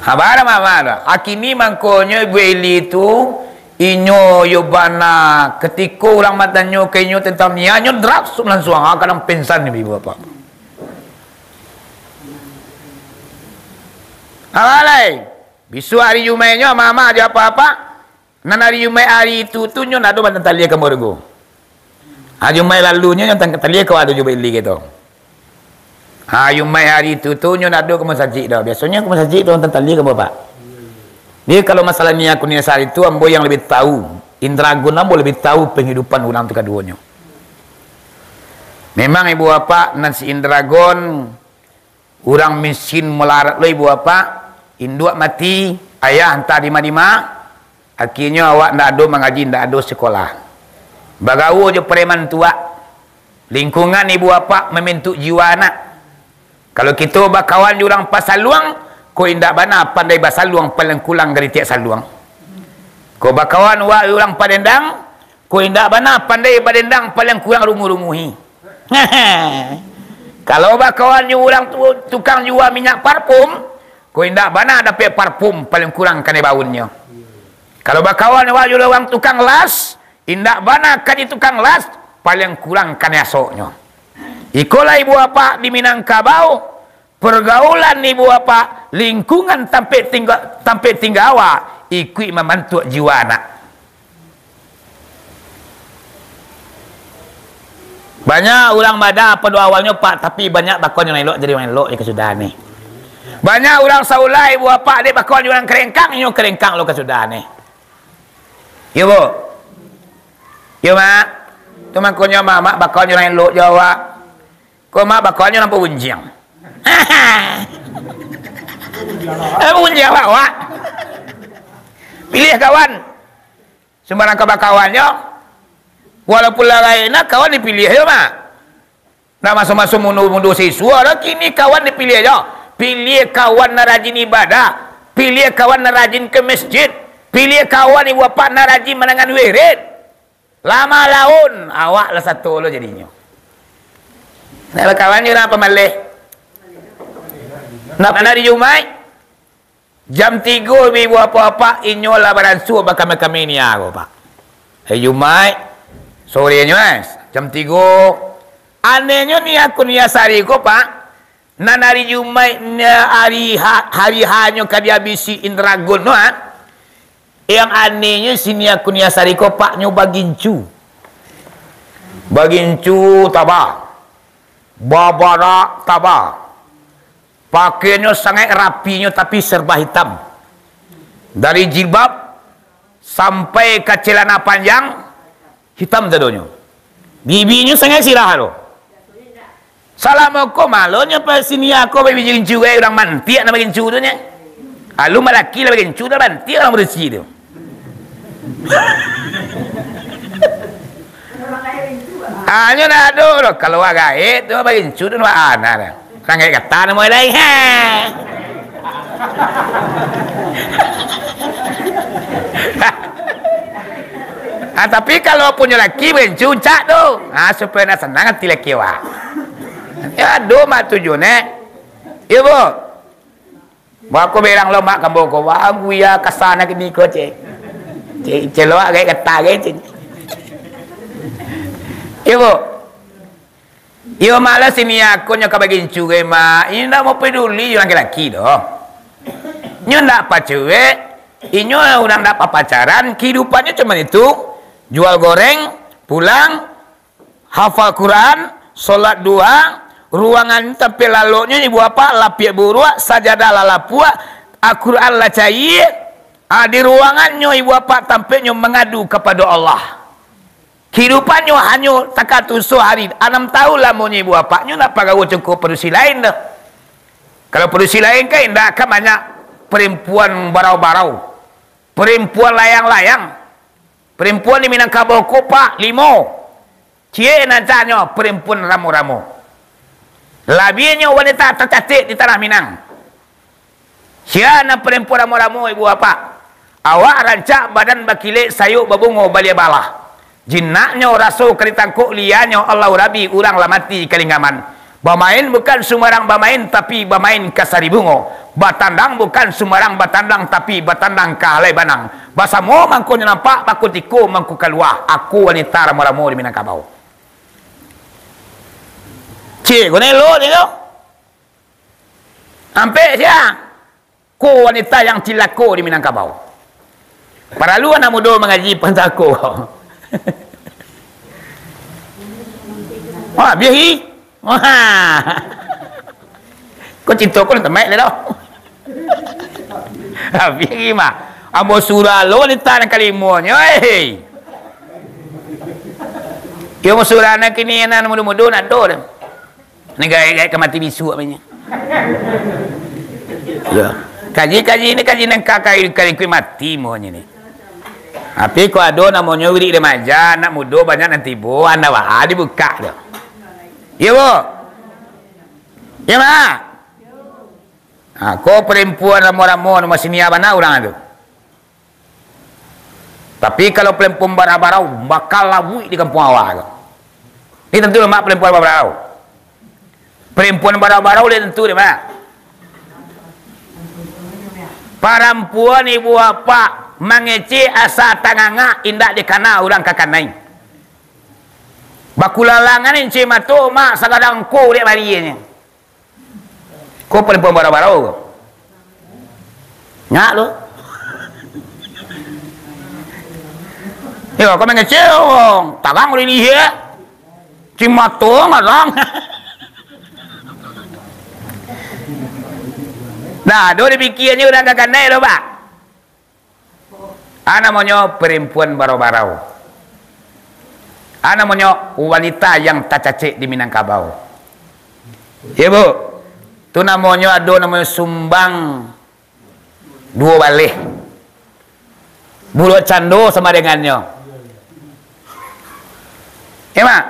Ha, baa mama tu. Akini mangkonyo Ibu Eli tu, inyo yo bana, katiko urang batanyo ka inyo tantang Nia, inyo drap sup lansuang, ha, kadang pingsan ni ibu bapak. Ha, lai. Bisuak hari Jumaiknyo, mama jo apak-apak, nan hari Jumaik hari tu, tu nyo ndak ado batatalia ka Morgo. Ha, Jumaik lalunyo nyo tang-, tatalia ka ado jo Ibu Eli gitu. Ha, Jumaik hari tu, tu nyo ndak ado ka masajik doh. Biasonyo ka masajik tu tatalia ka bapak. Jadi, kalau masalah Nia Kurniasari tu, ambo yang lebih tahu. Indragon ambo lebih tahu penghidupan urang tu kaduonyo. Memang ibu bapak nan si Indragon, urang miskin malarat lo ibu bapak, induak mati, ayah antah dima-dima, akhirnyo awak ndak ado mangaji, ndak ado sekolah. Bagaul jo preman tuak, lingkungan ibu bapak mambentuk jiwa anak. Kalau kito bakawan jo urang Pasaluang, ko indak bana pandai basaluang, paling kurang garitiak saluang. Ko bakawan wak jo urang Padendang, ko indak bana pandai badendang, paling kurang runguh-runguhi. Kalau bakawan jo urang tu, tukang jua minyak parfum, ko indak bana dapek parfum, paling kurang kanai baunnyo. Kalau bakawan wak jo urang tukang las, indak bana kaji tukang las, paling kurang kanai asoknyo. Ikolah ibu bapak di Minangkabau, pergaulan ibu bapak, lingkungan tampek tingga, tampek tingga awak, ikuik mambantuak jiwa anak. Banyak urang bada pado awalnyo, Pak, tapi banyak bakawan jo urang elok, jadi urang elok je kasudahan ni. Banyak urang saulah ibu bapak, dek bakawan jo urang karengkang, inyo karengkang lo kasudahan ni. Yo, Bu? Yo, Mak? Tu mangkonyo Mak, Mak bakawan jo urang elok jo awak. Ko Mak bakawan jo urang pagunjiang. Eh, pagunjiang awak. Piliah kawan. Sumbarang ka bakawan jo. Walaupun lah lain, nah, kawan dipiliah jo, Mak. Ndak maso-maso mundo-mundo siswa doh, kini kawan dipiliah jo. Piliah kawan nan rajin ibadah, piliah kawan nan rajin ka masjid, piliah kawan ibu bapak nan rajin mandangan wirid. Lama laun, awak lah sato lo jadinyo. Nak bakawan jo urang pamaleh. Nak, nak di Jumaik, jam tigo bi ibu bapak-bapak, inyo lah baransua bakame-kame Nia ko, Pak. Hari Jumaik, sorenyo, eh, jam tigo. Anehnyo Nia Kurniasari ko, Pak, nan hari Jumaik, Nia hari ha-, hari hanyo ka diabisi Indragon tu, ha. Yang anehnyo si Nia Kurniasari ko, Pak, nyo bagincu. Bagincu taba. Babarak taba. Pakaiannyo sangaik rapinyo, tapi serba hitam. Dari jilbab sampai ka celana panjang, hitam sadonyo. Bibinyo sangaik sirah tu. Salamo ko malonyo pa si Nia ko bagincu, urang mantiak nan bagincu tu nyo. Alun balaki lah bagincu, lah bantiak urang badusi tu. Anyo ndak ado doh, kalua gaek tu, bagincu tu, wah, ana dah. Sangaik gata namo lai, ha. Ah, tapi kalau punyo laki bagincu, cak tu. Ah, supayo nak sanang ati laki awak. Yo, ado mak tujuan, eh. Iyo, Bu. Bako berang lo mak kambo ko, wah, guya kasana kini ko, cek. Cek, celok agak kata, cek. Iyo, Bu. Iyo, malah sini akonyo ka bagincu, mak. Inyo ndak mau peduli jo laki-laki doh. Inyo ndak pacuek, inyo urang ndak papacaran, kehidupannyo cuma itu, jual goreng, pulang, hafal Quran, solat duha, ruangan tampek laloknyo ibu apak, lapiak buruak, sajadah lalapuak, Al-Quran lah cair, ah, di ruangannyo ibu apak tampeknyo mangadu kapado Allah. Kehidupannyo hanyo takatuso hari, anam tahun lamonyo ibu apaknyo nak pagawa congko padusi lain doh. Kalau padusi lain kan indak akan banyak perempuan barau-barau, perempuan layang-layang. Perempuan di Minangkabau ko, Pak, limo. Ciek nan canyo, perempuan ramo-ramo. Labiahnyo wanita tacacek di tanah Minang. Sia nan parempuan ramo-ramo, ibu apak? Awak rancak, badan bakilek, sayok babungo balia balah. Jinaknyo raso ka ditangkok, lianyo Allahu Rabi, urang lah mati kalinggaman. Bamain bukan sumbarang bamain, tapi bamain ka sari bungo. Batandang bukan sumbarang batandang, tapi batandang ka alai banang. Basamo mangkonyo nampak, bakutiko mangko kalua. Ako wanita ramo-ramo di Minangkabau. Cik, kau ni elok ni tu. Ampek sia. Ko wanita yang cilako di Minangkabau. Paralu anak mudo mangaji pantako. Ha, biahi. Ha. Ko cinto ko nan tamaik le doh. Ha, biahi mah. Ambo surah lo wanita nan kalimonyo, eh. Iyo, ambo surah nan kini, nan mudo-mudo nak do doh. Ni gaek-gaek ka mati bisuak banyak. Ya. Kaji-kaji ni kaji nan ka-, ka-, ka-, ka mati monyo ni. Tapi ko ado namonyo wirik remaja, anak mudo banyak nan tibo, anda waha dibukak tu. Iya, Bu? Iya, Mak? Ha, ko perempuan ramo-ramo, masih niat bana urang tu. Tapi kalau perempuan barau-barau, bakal labuik di kampuang awak tu. Ni tantu lemak perempuan barau-barau. Perempuan barau-barau lai tantu lemak. Parampuan ibu apak mangecek asa tangangak indak dikana urang kakanai. Bakulalangan incik mato mak sagadang ko dek barianyo. Ko paling pambarau-barau ko. Nyak lo. Yo, ko mangecek wong. Tarang ulih lihia. Cimato ngarang. Nah, do dipikianyo urang kakanai lo, Pak. A namonyo perempuan barau-barau. A namonyo wanita yang tacacek di Minangkabau. Iyo, Bu. Tu namonyo ado namonyo sumbang duo baleh. Buruak cando samo dengannyo. Iyo, Mak?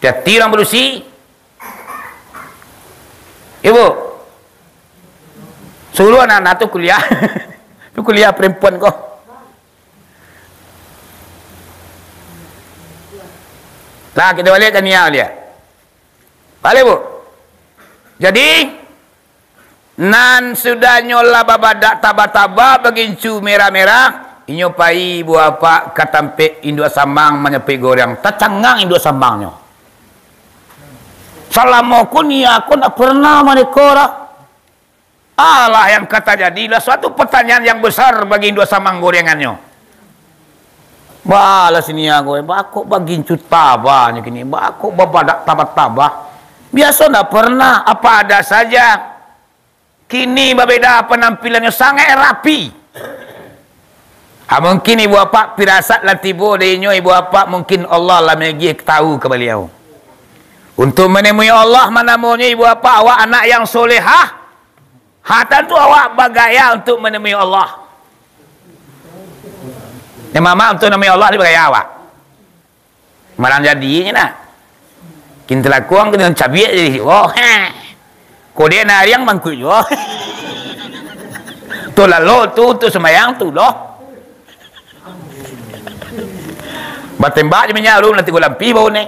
Hati-hati urang padusi. Ibu, suruah anak-anak tu kuliah. Tu kuliah perempuan ko. Lah, kita baliak ka niat baliak. Baliak, Bu. Jadi, nan sudahnyo lah babadak taba-taba, bagincu merah-merah, inyo pai ibu apak ka tampek induak samang manyapik goreng. Tacangang induak samangnyo. Salamo ko niat ko ndak pernah maneko doh. Alah, yang ka tajadi lah suatu pertanyaan yang besar bagi induak samang gorengannyo. Balah sini aku, bakok bagincu tabanyo kini, bakok babadak taba-taba. Biaso ndak pernah, apa ada saja. Kini babeda panampilannyo, sangaik rapi. Ah, mungkin ibu apak pirasat lah tibo dek inyo, ibu apak mungkin Allah lah magiah tahu ka baliau. Untuk manemui Allah, manamonyo ibu apak awak anak yang solehah, ha, tantu awak bagaya untuk manemui Allah. Yang mamak untuk manemui Allah, dia bagaya awak. Malang jadi je nak. Kini talakuang kini cabiak jadi. Oh, ha. Kode nariang mangkuk juo. Tu lalu tu, tu sembayang tu loh. Batembak je minyak harum, lah tigo lampih bau ne.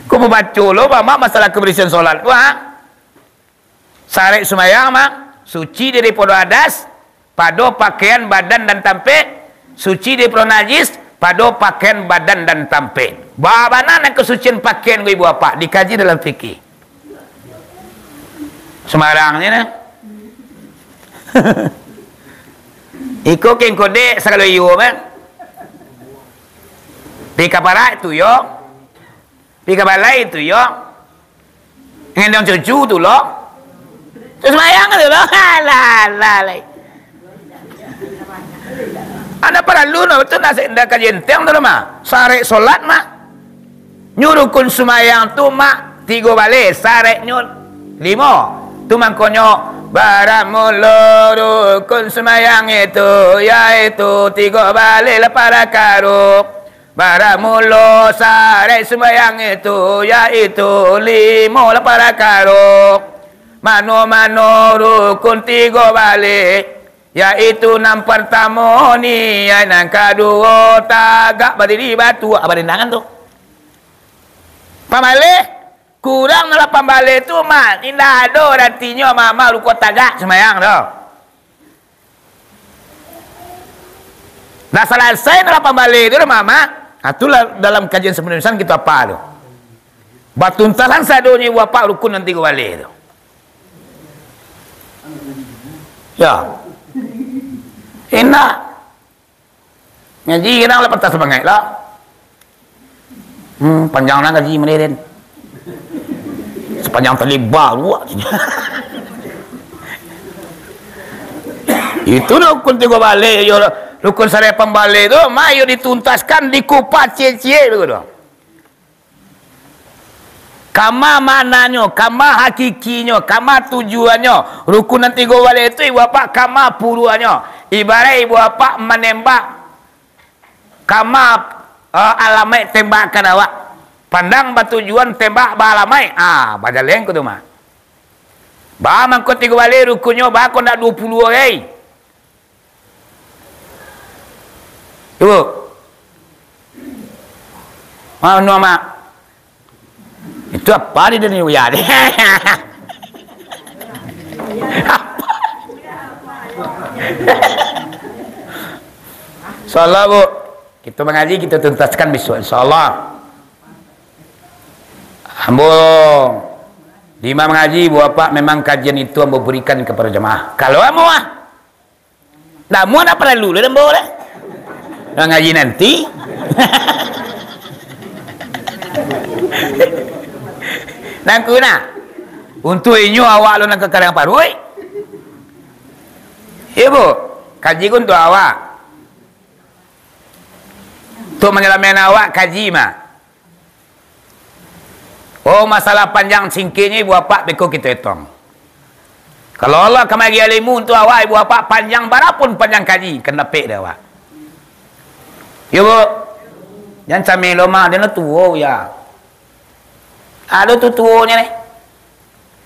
Ko babaco lo, Mak, masalah kabarasiahan solat ko, ha? Sarek sumbayang, Mak, suci daripado hadas, pado pakaian badan dan tampek, suci daripado najis, pado pakaian badan dan tampek. Baa bana nan kasucian pakaian ko, Ibu Bapak, dikaji dalam fikih. Sumbarang je nah. Iko kengkodek sagalo iyo, mah. Pi ka parak tu yo. Pi ka balai tu yo. Ngendong cucu tu lo. Tu sumbayang tu lo. Alah, alah, lai. Anda paralu no, tu ndak se-, ndak ka jenteng tu lo mah. Sarek solat mah. Nyo rukun sumbayang tu, Mak, tigo baleh, sareknyo limo. Tu mangkonyo, baramulo rukun sumbayang itu, yaitu tigo baleh lah parakaro. Baramulo sarek sumbayang itu, yaitu limo lah parakaro. Mano-mano rukun tigo baleh, yaitu nan partamo niyaik, nan kaduo tagak badiri batuak. Apa dendangan tu? Pambaleh, kurang nan lapan baleh tu, Mak, indak ado aratinyo Mak-mak rukun tagak sumbayang tu. Lah salasai nan lapan baleh tu, Mak-mak, ha, tu lah dalam kajian sabulan insan kito apa tu. Batuntasan sadonyo Ibu Bapak rukun nan tigo baleh tu. Ya. Indak. Ngaji kadang lah patah samangaik lah. Hmm, panjang lah ngaji modern. Sapanjang tali baruak. Itu rukun tigo baleh, yo, rukun salapan baleh tu, mah yo dituntaskan, dikupas ciek-ciek tu. Kama maknanyo, kama hakikinyo, kama tujuannyo. Rukun nan tigo baleh tu, Ibu Bapak, kama puruaknyo. Ibaraik Ibu Bapak manembak, kama, eh, alamaik tembakan awak. Pandang batujuan, tembak baalamaik. Ah, bajaleng ko tu mah. Ba mangko tigo baleh rukunnyo, ba ko ndak duo puluah gai. Ibu. Anu, Mak. Itu apa di dunia uya ni? Insyaallah, Bu. Kita mengaji, kita tuntaskan besok, insyaallah. Ambo, di ma mangaji, Bu Bapak, memang kajian itu ambo berikan kepada jamaah. Kalau ambo, ah, Namun, ndak paralu lah, ambo lah. Mangaji nanti. Nangku nah. Untuak inyo awak lo nan ka karang paruik. Iyo, Bu. Kaji ko untuak awak. Untuak manyalamaikan awak, kaji mah. Oh, masalah panjang singkeknyo, Ibu Bapak, beko kito etong. Kalau Allah ka magi ilmu untuak awak, Ibu Bapak, panjang barapun panjang kaji, kan dapek dek awak. Yo, Bu? Jan cameh lo, Mak, den lo tuo, ya. Ado tu tuonyo ni.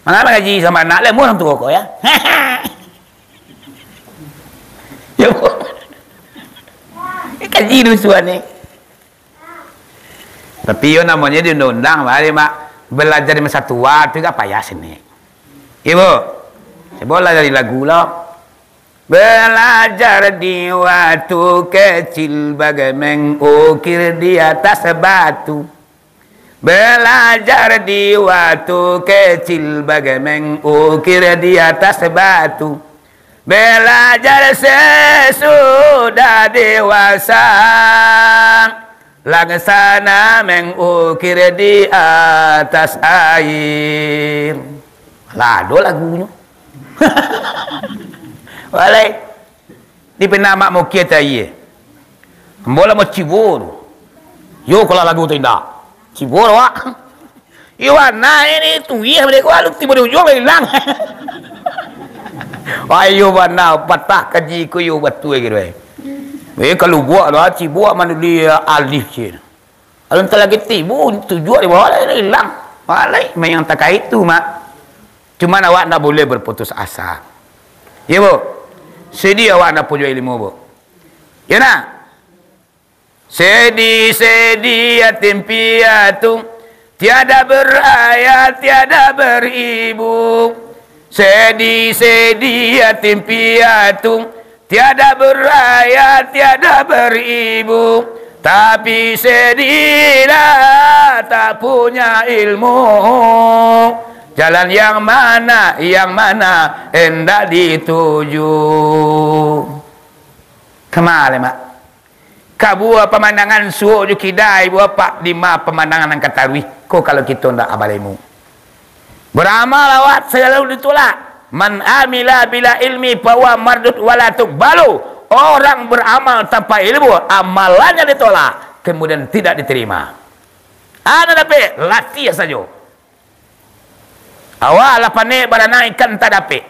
Mangapa ngaji samo anak, lah, urang tuo ko, ya? Yo, Bu? Kaji dusuan ni. Tapi iyo namonyo di undang-undang, bari, Mak, balajar di masa tua tu agak payah sini. Iyo, Bu, cubolah dari lagu lo. Balajar di waktu kecil bagai mengukir di atas batu. Balajar di waktu kecil bagai mengukir di atas batu. Balajar sesudah dewasa, laksana mengukir di atas air. Lah, ado lagunyo. Walai. Di pina Mak Mukia tadi, eh. Ambo lah bacibo tu. Yo, kalau lagu tu indak. Cibo tu, Wak. Iyo, bana ini tuih mereka, lalu tibo di ujuang, lah ilang. Wah, iyo bana, patah kaji ko, iyo batua gitu, eh. Eh, kalau buak lah, cibo manuli alif cin. Lalu entah lagi tibo, tujuak di bawah, lah ilang. Walai, memang takah itu, Mak. Cuman awak ndak boleh berputus asa. Iyo, Bu? Sadiah awak ndak punyo ilmu, Bu. Yo nah. Sedih, sedih yatim piatu, tiada berayah, tiada beribu. Sedih, sedih yatim piatu, tiada berayah, tiada beribu. Tapi sedihlah tak punya ilmu. Jalan yang mana, yang mana hendak dituju? Kama lai, Mak? Kabua pamandangan suok jo kida, ibu bapak, dima pamandangan nan ka taruih. Ko kalau kito ndak balemu. Baramal awak salalu ditolak. "Man amila bila ilmi fahuwa mardud wala tuqbalu." Orang beramal tanpa ilmu, amalannyo ditolak, kemudian tidak diterima. Ado dapek, latiah sajo. Awak lah pandai baranang ikan tak dapek.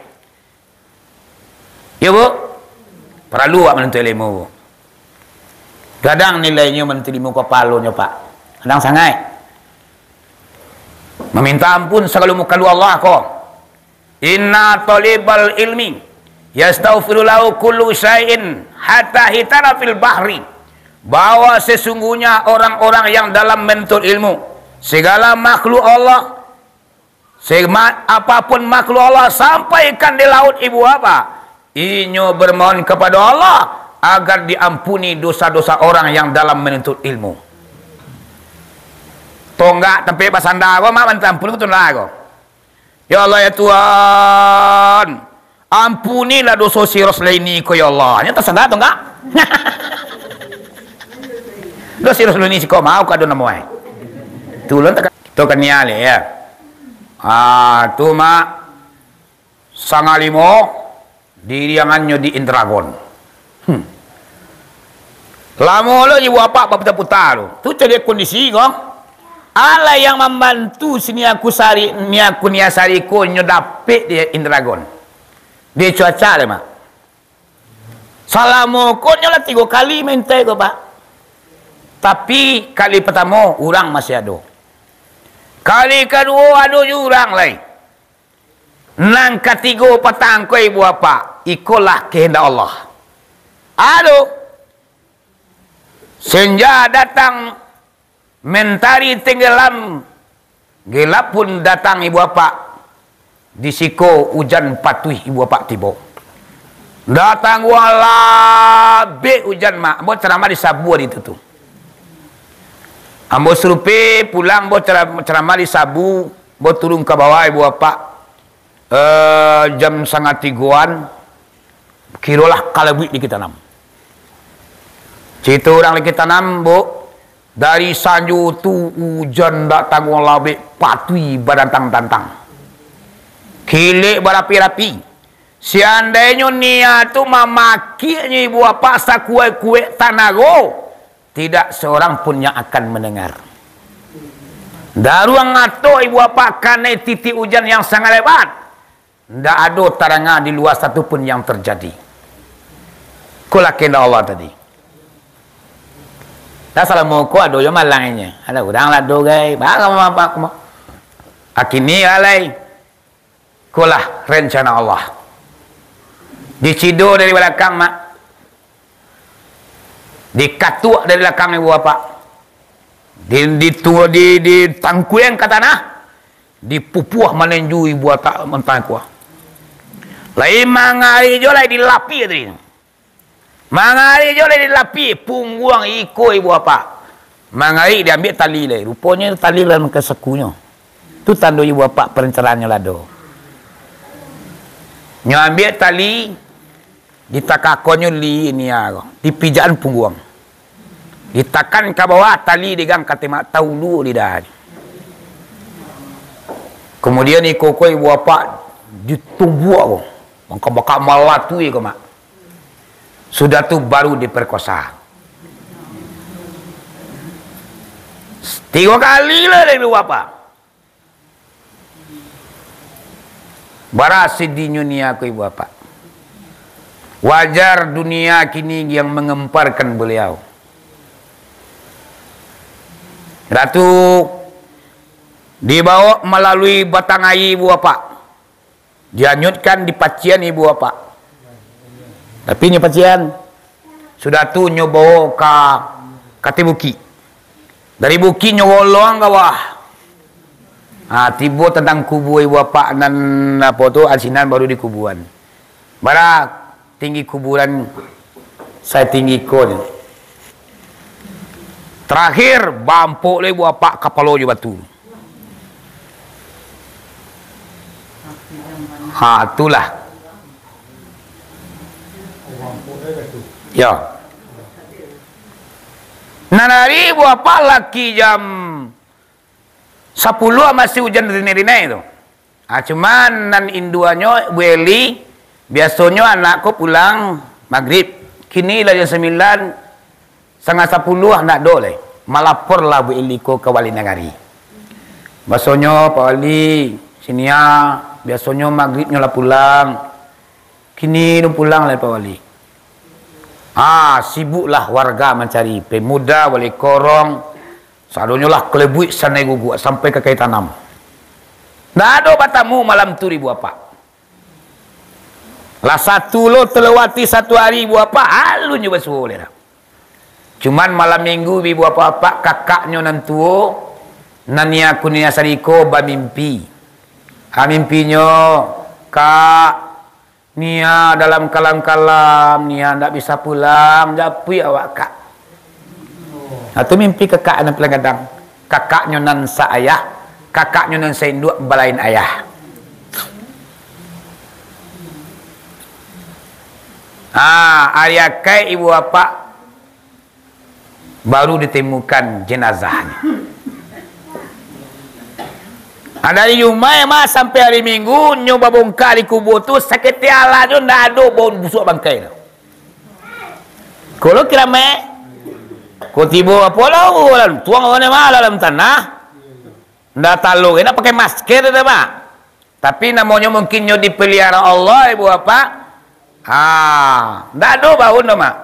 Yo, Bu? Paralu awak manuntut ilmu, Bu. Gadang nilainyo manuntut ilmu ko pahalonyo, Pak. Gadang sangaik. Maminta ampun sagalo mukalo Allah ko. "Inna talibal ilmi yastaghfiru lahu kullu syai'in hatta hitana fil bahri." Bahwa sesungguhnya orang-orang yang dalam menuntut ilmu, segala makhluk Allah, Sema-, apapun makhluk Allah sampai ikan di laut, ibu bapak, inyo bermohon kepada Allah agar diampuni dosa-dosa orang yang dalam menuntut ilmu. Tonggak tampek basanda ko, Mak, minta ampun ko tonggak ko. "Ya Allah, ya Tuhan, ampunilah doso si Roslaini ko, ya Allah." Nyo tasanda tonggak. Doso si Roslaini siko mau ka ado namo ai. Tulun tak Kito kaniali, ya. Ah, tu, Mak, sanga limo, diiriangannyo di Indragon. Hmm. Lamo lo ibu bapak baputa-puta tu. Tu caliak kondisi ko. Alah yang mambantu si Nia Kusari, Nia Kurniasari ko nyo dapek di Indragon. Di cuaca le, Mak. Salamo ko nyo lah tigo kali maintai ko, Pak. Tapi, kali partamo, urang masih ado. Kali kaduo, ado juo urang lai. Nan katigo patang ko, ibu bapak, ikolah kehendak Allah. Ado. Senja datang, mentari tenggelam, gelap pun datang, ibu bapak. Di siko ujan patuih, ibu bapak, tibo. Datang gua labek ujan, Mak. Ambo ceramah di Sabu hari tu, tu. Ambo surupik pulang, ambo cera-, ceramah di Sabu, ambo turun ka bawah, ibu bapak. Eh, jam sanga tigoan, kirolah kalabuik di Kitanam. Carito urang di Kitanam, Bu, dari sanjo tu ujan ndak tangguang labek patuih badantang-dantang. Kilek barapi-rapi. Seandainyo Nia tu mamakiknyo, ibu bapak, sakuek-kuek tanago, tidak seorang pun yang akan mendengar. Daruang ato, ibu bapak, kanai titik ujan yang sangat lebat. Ndak ado taranga di lua satu pun yang terjadi. Ikolah kehendak Allah tadi. Dah salamo ko ado jo malangnyo. Ado urang lah ado gai. Ba-, ba-, ba-, ba-, Akini lalai. Ikolah rencana Allah. Dicido dari balakang, Mak. Dikatuak dari balakang, ibu bapak. Di, di, tu, di, ditangkuang ka tanah. Dipupuah manenju, ibu bapak, mantang kuah. Lai mangari jo lai dilapi tadi. Mangari jo lai dilapi, pungguang iko, ibu bapak. Mangari diambiak tali lai. Ruponyo tali dalam kasakunyo. Tu tando ibu bapak perencanaannyo lah ado. Nyo ambiak tali, ditakakonnyo li Nia ko. Dipijakan pungguang. Ditakan ka bawah tali digang ka temak taulu lidah. Kemudian iko ko ibu bapak ditumbuak ko. Mangko bakal malatui ko, Mak. Sudah tu baru diperkosa. Tigo kali lah dari ibu bapak. Bara sedih nyo Nia ko, ibu bapak. Wajar dunia kini yang mengemparkan beliau. Ratu dibawa melalui batang aia, ibu bapak. Dianyutkan, dipacian ibu bapak. Tapi nyo pacian, Sudah tu nyo bawo ka, ka ateh bukik. Dari bukik nyo golong ka bawah. Ha, tibo tantang kubua ibu apak nan apo tu, asinan baru dikubuan. Bara tinggi kuburan satinggi ko ni. Terakhir, bampok lo ibu apak kapalo jo batu. Ha, itulah. Yo. Nan ari ibu apak laki jam sapuluah masih ujan rinai-rinai tu. Ha, cuman nan induanyo, Bu Eli, biasonyo anak ko pulang magrib. Kini lah jam sambilan, satangah sapuluah ndak ado lai. Malaporlah Bu Eli ko ka wali nagari. Basonyo, "Pak Wali, si Nia, biasonyo magribnyo lah pulang. Kini alun pulang lai, Pak Wali." Ah, sibuklah warga mancari, pemuda, wali korong, sadonyo lah kelebuik sanai guguak sampai ka kai tanam. Ndak ado batamu malam tu ibu apak. Lah satu lo talawati satu ari ibu apak, alun jo basuo lai lah. Cuman malam minggu ibu apak-apak, kakaknyo nan tuo, nan Nia Kurnia Sari ko bamimpi. Ha, mimpinyo, "Kak, Nia dalam kalam-kalam, Nia ndak bisa pulang, japuik awak, Kak." Nah, tu mimpi kakak nan paling gadang. Kakaknyo nan sa-ayah, kakaknyo nan sa-induak balain ayah. Ah, ari Akaik ibu apak baru ditemukan jenazahnyo. Ah, dari Jumaik mah sampai hari Minggu, nyo babongka di kubua tu, saketek alah nyo ndak ado bau busuak bangkai tu. Kalau kiramek, ko tibo apo lah, tuang awak ni mah dalam tanah. Ndak talo, ndak pakai masker dah, Pak. Tapi namonyo mungkin nyo dipelihara Allah, ibu apak. Ha, ndak ado baun doh, Mak.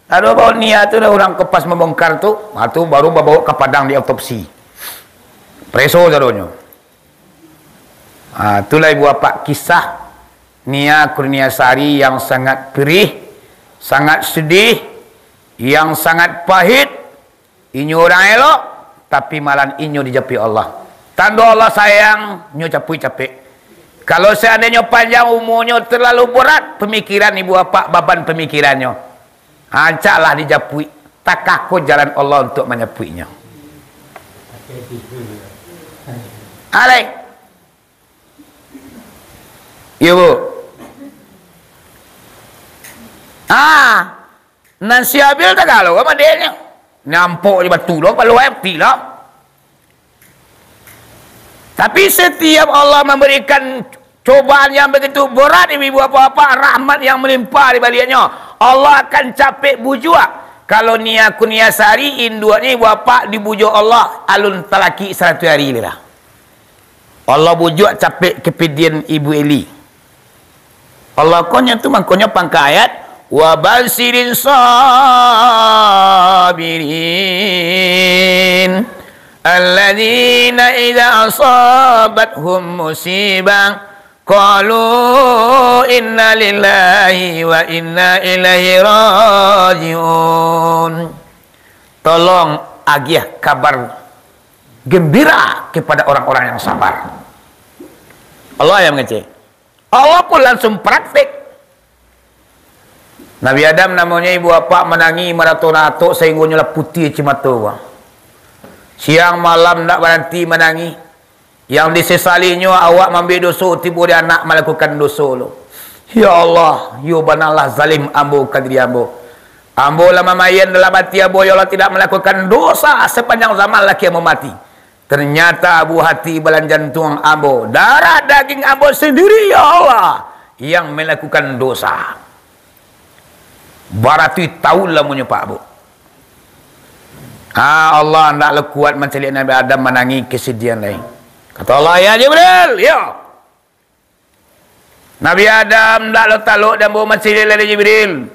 Ndak ado baun. Nia tu dah urang ko pas mambongkar tu, ha, tu baru babawa ka Padang diotopsi. Pareso sadonyo. Ha, itulah ibu apak kisah Nia Kurnia Sari yang sangat perih, sangat sedih, yang sangat pahit. Inyo urang elok, tapi malah inyo dijapuik Allah. Tando Allah sayang, nyo capuik capek. Kalau seandainyo panjang umurnyo, terlalu berat pemikiran ibu apak, baban pemikirannyo, rancaklah dijapuik. Takah ko jalan Allah untuk manjapuiknyo. Alai. Iyo, Bu. Ah, nan si Habil tagalo ka madeknyo. Nampok di batu lo, kalau ayam putih lo. Tapi setiap Allah memberikan cobaan yang begitu berat, ibu-ibu, bapak-bapak, rahmat yang melimpah di baliknyo, Allah akan capek bujuak. Kalau Nia Kurnia Sari, induaknyo ibu apak dibujuak Allah, alun talakik saratuih ari lai lah. Allah bujuak capek kepedean Ibu Eli. Allah konyo tu mangkonyo pangka ayat, "Wa basyirin sabirin, alladzina idza asabathum musibah, qalu inna lillahi wa inna ilaihi raji'un." Tolong agiah kabar gembira kepada orang-orang yang sabar. Allah yang mengecek. Allah pun langsung praktek. Nabi Adam namonyo ibu apak manangih maratok-ratok sahinggonyo lah putiah cimato. Siang malam ndak baranti manangih. Yang disesalinyo, awak mambuek doso, tibo di anak malakukan doso lo. Ya Allah, yo banalah zalim ambo ka diri ambo. Ambo lah mamayian dalam ati ambo, ya Allah, tidak malakukan dosa sapanjang zaman laki ambo mati. Ternyata buah ati balan jantuang ambo, darah daging ambo sendiri, ya Allah, yang melakukan dosa. Baratuih taun lamonyo, Pak, Bu. Ah, Allah ndak lo kuat mancaliak Nabi Adam manangih kesedihan lai. Kato Allah, "Ya Jibril, yo." Nabi Adam ndak lo talok di ambo mancaliak lai, Jibril.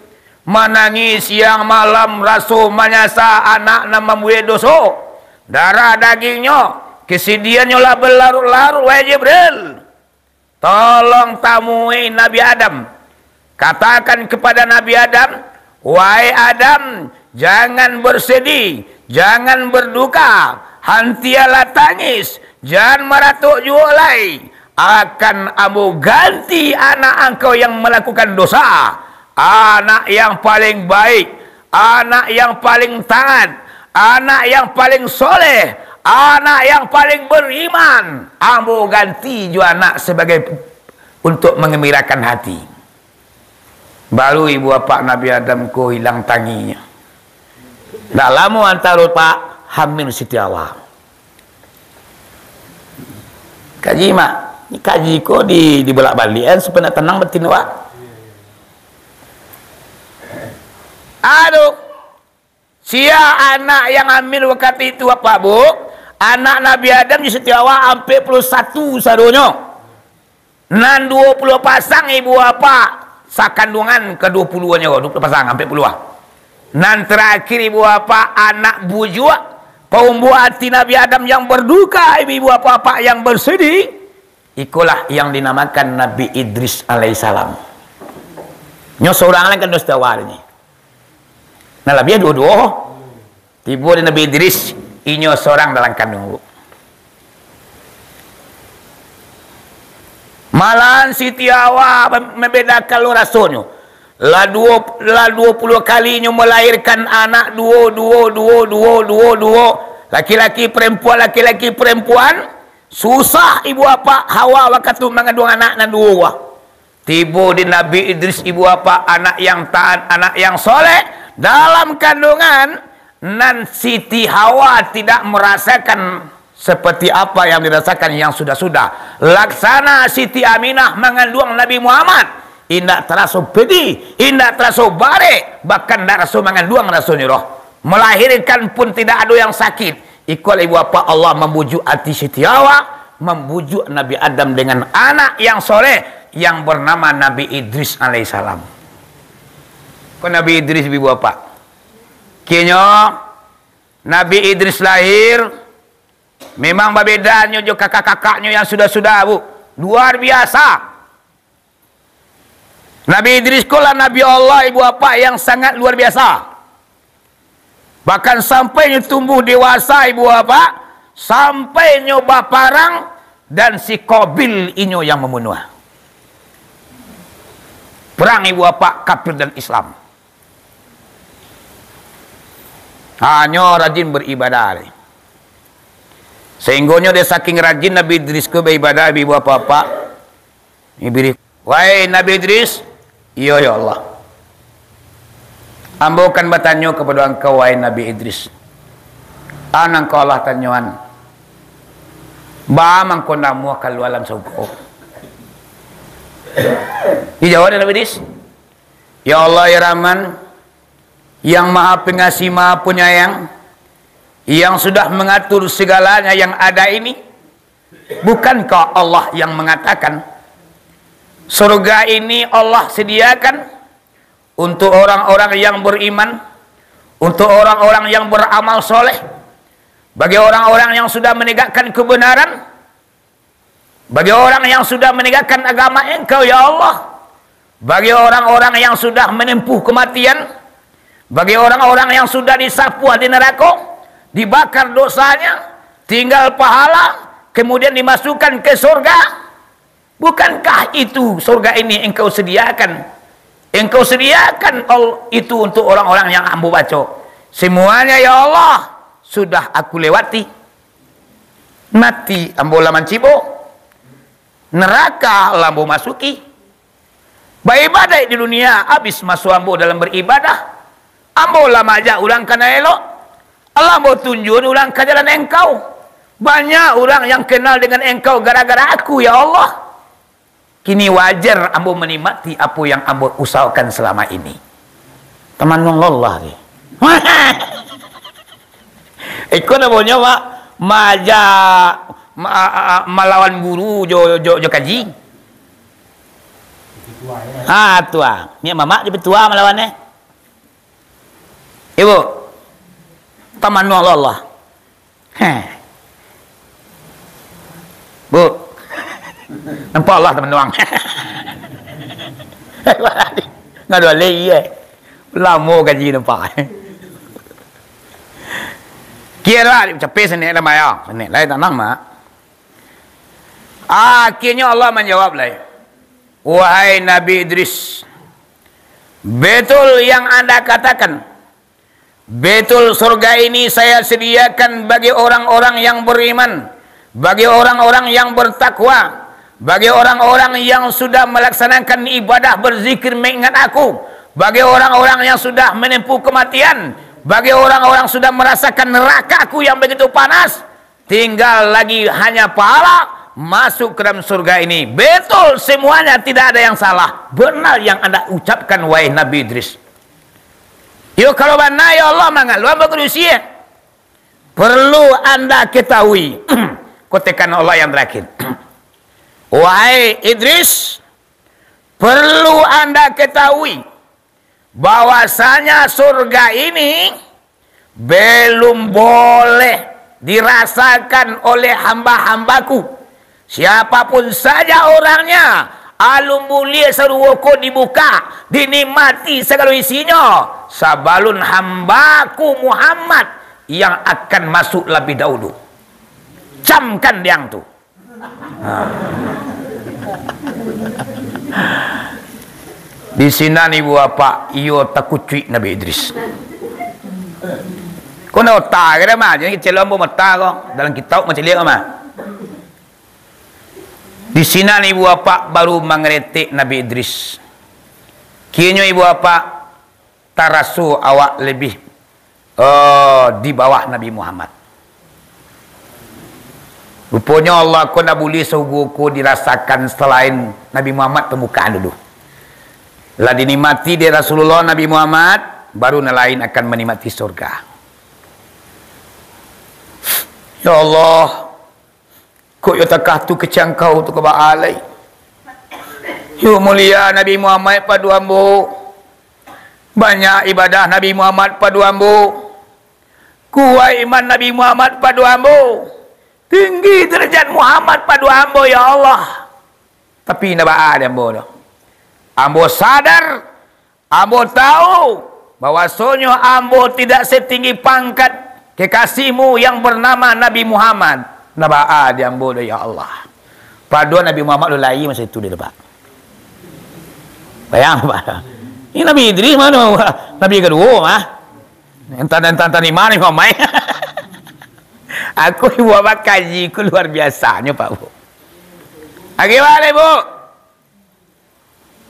Manangih siang malam, raso manyasa anak nan mambuek doso. Darah dagingnyo, kesedihannyo lah berlarut-larut, wahai Jibril. Tolong tamui Nabi Adam. Katakan kepada Nabi Adam, Wahai Adam, jangan bersedih, jangan berduka, hantialah tangis, jan maratok juo lai. Akan Ambo ganti anak angkau yang malakukan dosa, anak yang paling baik, anak yang paling taat, anak yang paling soleh, anak yang paling beriman. Ambo ganti juo anak sabagai untuk mangambirakan hati. Baru ibu apak Nabi Adam ko ilang tanginyo. Ndak lamo antaro, Pak, hamil Siti Hawa. Kaji, Mak. Ni kaji ko di, dibolak-baliak, kan, supaya nak tenang batin awak. Aduh. Sia anak yang hamil wakatu itu, Apak, Bu? Anak Nabi Adam jo Siti Hawa ampek puluah satu sadonyo. Nan duo puluah pasang ibu apak sakanduangan, ka duo puluahnyo, duo puluah pasang, ampek puluah. Nan tarakhir ibu apak anak bujuak, paumbuak ati Nabi Adam yang berduka, ibu apak-apak yang bersedih, ikolah yang dinamakan Nabi Idris alaihissalam. Nyo sorang lah kan Ustaz Wali ni. Nah, labiah duo-duo. Tibo di Nabi Idris, inyo sorang dalam kanduang, Bu. Malahan Siti Hawa mem-, mambedakan lo rasonyo. Lah duo, lah duo puluah kali inyo malahirkan anak, duo, duo, duo, duo, duo, duo. Laki-laki, perempuan, laki-laki, perempuan. Susah ibu apak Hawa wakatu manganduang anak nan duo buah. Tibo di Nabi Idris, ibu apak, anak yang taat, anak yang soleh, dalam kanduangan, nan Siti Hawa tidak merasakan seperti apa yang dirasakan yang sudah-sudah. Laksana Siti Aminah manganduang Nabi Muhammad, indak taraso pedih, indak taraso barek, bahkan indak raso manganduang rasonyo doh. Melahirkan pun tidak ado yang sakit. Ikolah ibu apak Allah mambujuk ati Siti Hawa, mambujuk Nabi Adam dengan anak yang soleh, yang bernama Nabi Idris alaihissalam. Ko Nabi Idris, ibu apak. Kinyo, Nabi Idris lahir, memang babedanyo jo kakak-kakaknyo yang sudah-sudah, Bu. Luar biasa. Nabi Idris ko lah Nabi Allah, ibu apak, yang sangat luar biasa. Bahkan sampai nyo tumbuh dewasa, ibu apak, sampai nyo baparang, dan si Qabil inyo yang mambunuah. Perang, ibu apak, kafir dan Islam. Hanyo rajin beribadah. Sehinggonyo dari saking rajin Nabi Idris ko beribadah, ibu apak-apak, Iblis, "Wahai Nabi Idris." "Iyo, ya Allah." "Ambo kan batanyo kapado angkau, wahai Nabi Idris. A nan ka Allah tanyoan, baa mangko namuah kaluar dalam sarugo?" Dijawab dek Nabi Idris, "Ya Allah, ya Rahman, yang Maha Pengasih, Maha Penyayang, yang sudah mengatur segalanya yang ada ini, bukankah Allah yang mengatakan, surga ini Allah sediakan untuk orang-orang yang beriman, untuk orang-orang yang beramal soleh, bagi orang-orang yang sudah menegakkan kebenaran, bagi orang yang sudah menegakkan agama Engkau, ya Allah, bagi orang-orang yang sudah menempuh kematian, bagi orang-orang yang sudah disapuah di neraka, dibakar dosanya, tinggal pahala, kemudian dimasukkan ke surga. Bukankah itu surga ini Engkau sediakan? Engkau sediakan al-, itu untuk orang-orang yang Ambo baco. Semuanya, ya Allah, sudah aku lewati. Mati ambo lah mancibo, neraka lah ambo masuki. Baibadaik di dunia, abih maso ambo dalam baribadah. Ambo lah maajak urang ka nan elok. Lah ambo tunjuakan urang ka jalan Engkau. Banyak urang yang kenal dengan Engkau gara-gara aku, ya Allah. Kini wajar ambo manikmati apo yang ambo usahokan salamo ini. Taman Allah ni. Iko namonyo, Mak, maaja, ma-, a-, a-, malawan guru jo, jo, jo kaji. Ha, tu ah. Niat mamak jo petua malawan, eh. Ibu, taman Allah. Heh. Bu. Nampak Allah, taman doang. Ngadu alai, iya. Lamo kaji nampak. Kiro lah, capek sanak lah, Mak, yo. Sanak lah, tanang, Mak. Akhirnyo Allah manjawab lai, "Wahai Nabi Idris, betul yang Anda katakan. Betul surga ini saya sediakan bagi orang-orang yang beriman, bagi orang-orang yang bertakwa, bagi orang-orang yang sudah melaksanakan ibadah berzikir mengingat Aku, bagi orang-orang yang sudah menempuh kematian, bagi orang-orang sudah merasakan neraka-Ku yang begitu panas. Tinggal lagi hanya pahala masuk ke dalam surga ini. Betul semuanya, tidak ada yang salah. Benar yang Anda ucapkan, wahai Nabi Idris." "Yo, kalau bana, ya Allah, mangaluan bakudusi, eh? Perlu Anda ketahui." Kotekan Allah yang terakhir. "Wahai Idris, perlu Anda ketahui bahwasanya surga ini belum boleh dirasakan oleh hamba-hambaku. Siapapun saja orangnya, alun buliah sarugo ko dibuka, dinikmati sagalo isinyo, sabalun hambaku Muhammad yang akan masuk labiah dahulu." Camkan diang tu. Ha. Di sinan ibu bapak, iyo takucuik Nabi Idris. Ko na ota kira mah, jadi kecil ambo mata ko, dalam kitab macam lihat mah. Di sinan ibu bapak baru mangaretek Nabi Idris. Kironyo ibu bapak taraso awak lebih, eh, di bawah Nabi Muhammad. Ruponyo Allah ko ndak buliah sarugo ko dirasakan salain Nabi Muhammad pambukaan dulu. Lah dinikmati dek Rasulullah Nabi Muhammad, baru nan lain akan manikmati surga. Ya Allah, kok yo takah tu kecek Angkau tu ka baa lai? Yo mulia Nabi Muhammad pado ambo. Banyak ibadah Nabi Muhammad pado ambo. Kuaik iman Nabi Muhammad pado ambo. Tinggi darajat Muhammad pado ambo, ya Allah. Tapi indak baa di ambo tu. Ambo sadar, ambo tahu bahwasonyo ambo tidak setinggi pangkat kekasih-Mu yang bernama Nabi Muhammad. Indak baa di ambo tu, ya Allah. Pado Nabi Muhammad alun lai masa itu di tempat. Bayang, Pak. Ini Nabi Idris mano? Nabi kaduo mah. Entan-entan tadi mano, Imam Mai? Aku ibu abah kaji ku luar biasanyo, Pak, Bu. Lagi balik, Bu.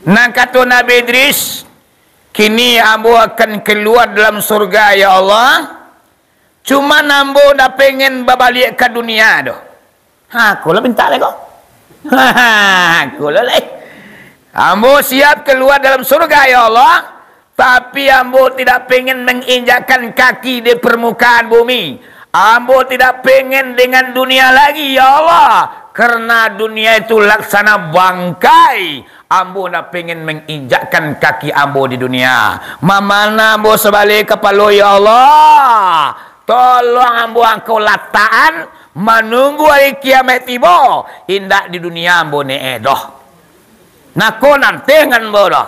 Nan kato Nabi Idris, "Kini ambo akan kalua dalam surga, ya Allah. Cuman ambo ndak pengen babaliak ka dunia doh." Ha, ko lah pintak lai ko. Ha, ko lah lai. "Ambo siap kalua dalam surga, ya Allah, tapi ambo tidak pengen menginjakkan kaki di permukaan bumi. Ambo tidak pengen dengan dunia lagi, ya Allah, karena dunia itu laksana bangkai. Ambo ndak pengen menginjakkan kaki ambo di dunia. Mamana ambo sabalai kapalo, ya Allah. Tolong ambo Angkau latakan manunggu ari kiamaik tibo, indak di dunia ambo neek doh. Nako nan teh ngan ambo doh.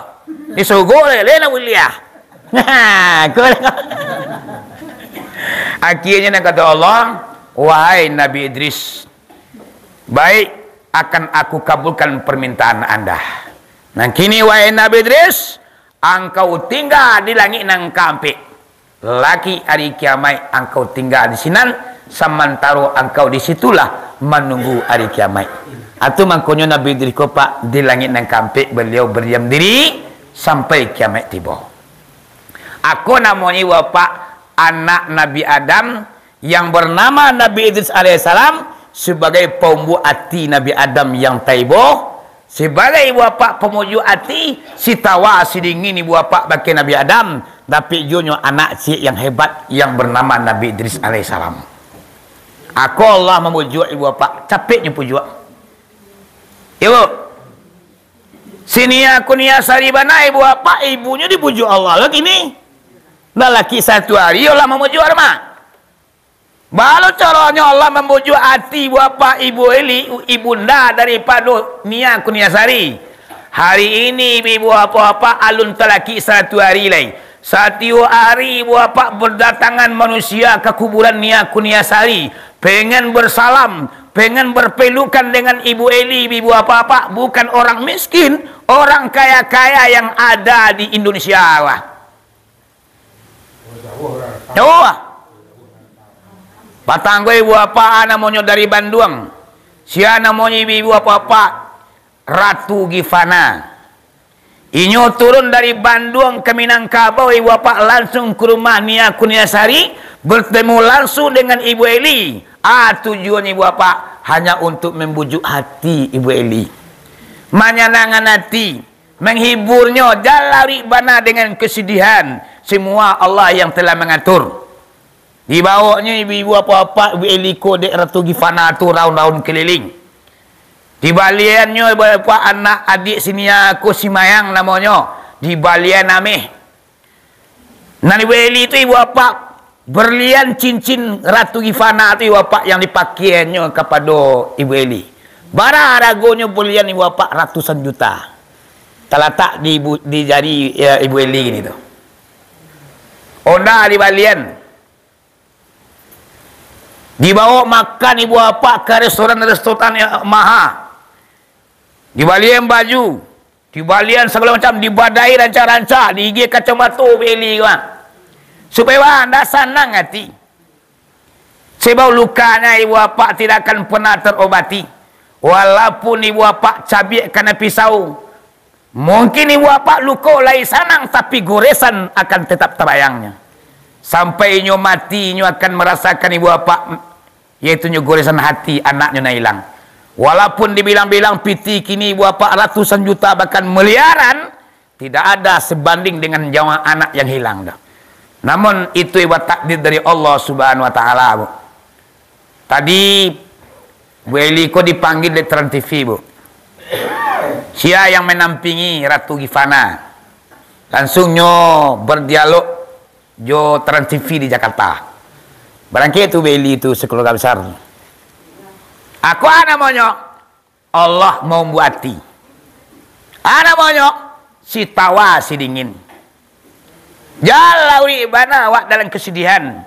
Di sugo lele nak buliah." Nah, ko lah. Akhirnyo nan kato Allah, "Wahai Nabi Idris, baik, akan Aku kabulkan permintaan anda. Nan kini, wahai Nabi Idris, angkau tingga di langik nan kaampek. Laki ari kiamaik angkau tingga di sinan, samantaro angkau di situlah manunggu ari kiamaik." Atu mangkonyo Nabi Idris ko, Pak, di langik nan kaampek baliau berdiam diri sampai kiamaik tibo. Ako namonyo, Bapak, anak Nabi Adam yang bernama Nabi Idris alaihissalam sebagai paumbuak ati Nabi Adam yang taibo, sebagai ibu bapak pamujuak ati, si tawa si dingin ibu bapak bakeh Nabi Adam, tapi juo nyo anak ciek yang hebat yang bernama Nabi Idris alaihissalam. Ako Allah mamujuak ibu bapak, capeknyo pujuak. Ibu, si Nia Kurnia Sari bana ibu bapak, ibunyo dipujuak Allah lah kini. Lah laki satu ari Allah mamujuak dah, Mak. Balo caronyo Allah mambujuak ati ibu bapak, ibu eli, ibunda daripado Nia Kurnia Sari. Hari ini ibu bapak-bapak alun talaki saratuih ari lai. Satiok ari, Ibu Bapak, berdatangan manusia ka kuburan Nia Kurniasari, pengen bersalam, pengen berpelukan dengan Ibu Eli, Ibu Bapak, bukan orang miskin, orang kaya-kaya yang ada di Indonesia lah. Jauah. Batanggo Ibu Bapak, namonyo dari Banduang. Sia namonyo Ibu Bapak, Ratu Gifana. Inyo turun dari Banduang ka Minangkabau, Ibu Bapak, langsung ka rumah Nia Kurniasari, bertemu langsung dengan Ibu Eli. Ah, tujuan Ibu Bapak hanya untuk membujuk hati Ibu Eli. Manyanangkan hati, menghiburnyo, jan larik bana dengan kesedihan. Semua Allah yang telah mengatur. Dibawoknyo ibu-ibu apak-apak, Ibu Eli ko dek Ratu Gifana tu raun-raun keliling. Dibaliannyo ibu apak anak adiak si Nia ko, si Mayang namonyo, dibalian ameh. Nan Ibu Eli tu ibu apak, berlian cincin Ratu Gifana tu ibu apak yang dipakaiannyo kapado Ibu Eli. Bara haragonyo berlian ibu apak? Ratusan juta. Talatak di ibu, di jari, ya, Ibu Eli gini tu. Onda dibalian. Dibawa makan ibu apak ka restoran-restoran yang maha. Dibalian baju, dibalian sagalo macam, dibadai rancak-rancak, diigiah kacamato Ibu Eli ko, ah. Supayo baa, ndak sanang ati. Sebab lukanya ibu apak tidak akan pernah terobati. Walaupun ibu apak cabiak kanai pisau, mungkin ibu apak luko lai sanang, tapi goresan akan tetap tabayangnyo. Sampai inyo mati, inyo akan marasakan ibu apak, yaitunyo goresan hati anaknyo nan ilang. Walaupun dibilang-bilang piti kini ibu apak ratusan juta, bahkan miliaran, tidak ada sebanding dengan nyawa anak yang hilang tu. Namun, itu ibarat takdir dari Allah Subhanahu Wa Taala, Bu. Tadi, Bu Eli ko dipanggil dek Trans T V, Bu. Sia yang menampingi Ratu Gifana. Langsung nyo berdialog jo Trans T V di Jakarta. Barangkek tu Bu Eli tu, sakeluarga besar. Ako namonyo Allah mambuati. A namonyo, si tawa si dingin. Jan larik bana awak dalam kesedihan.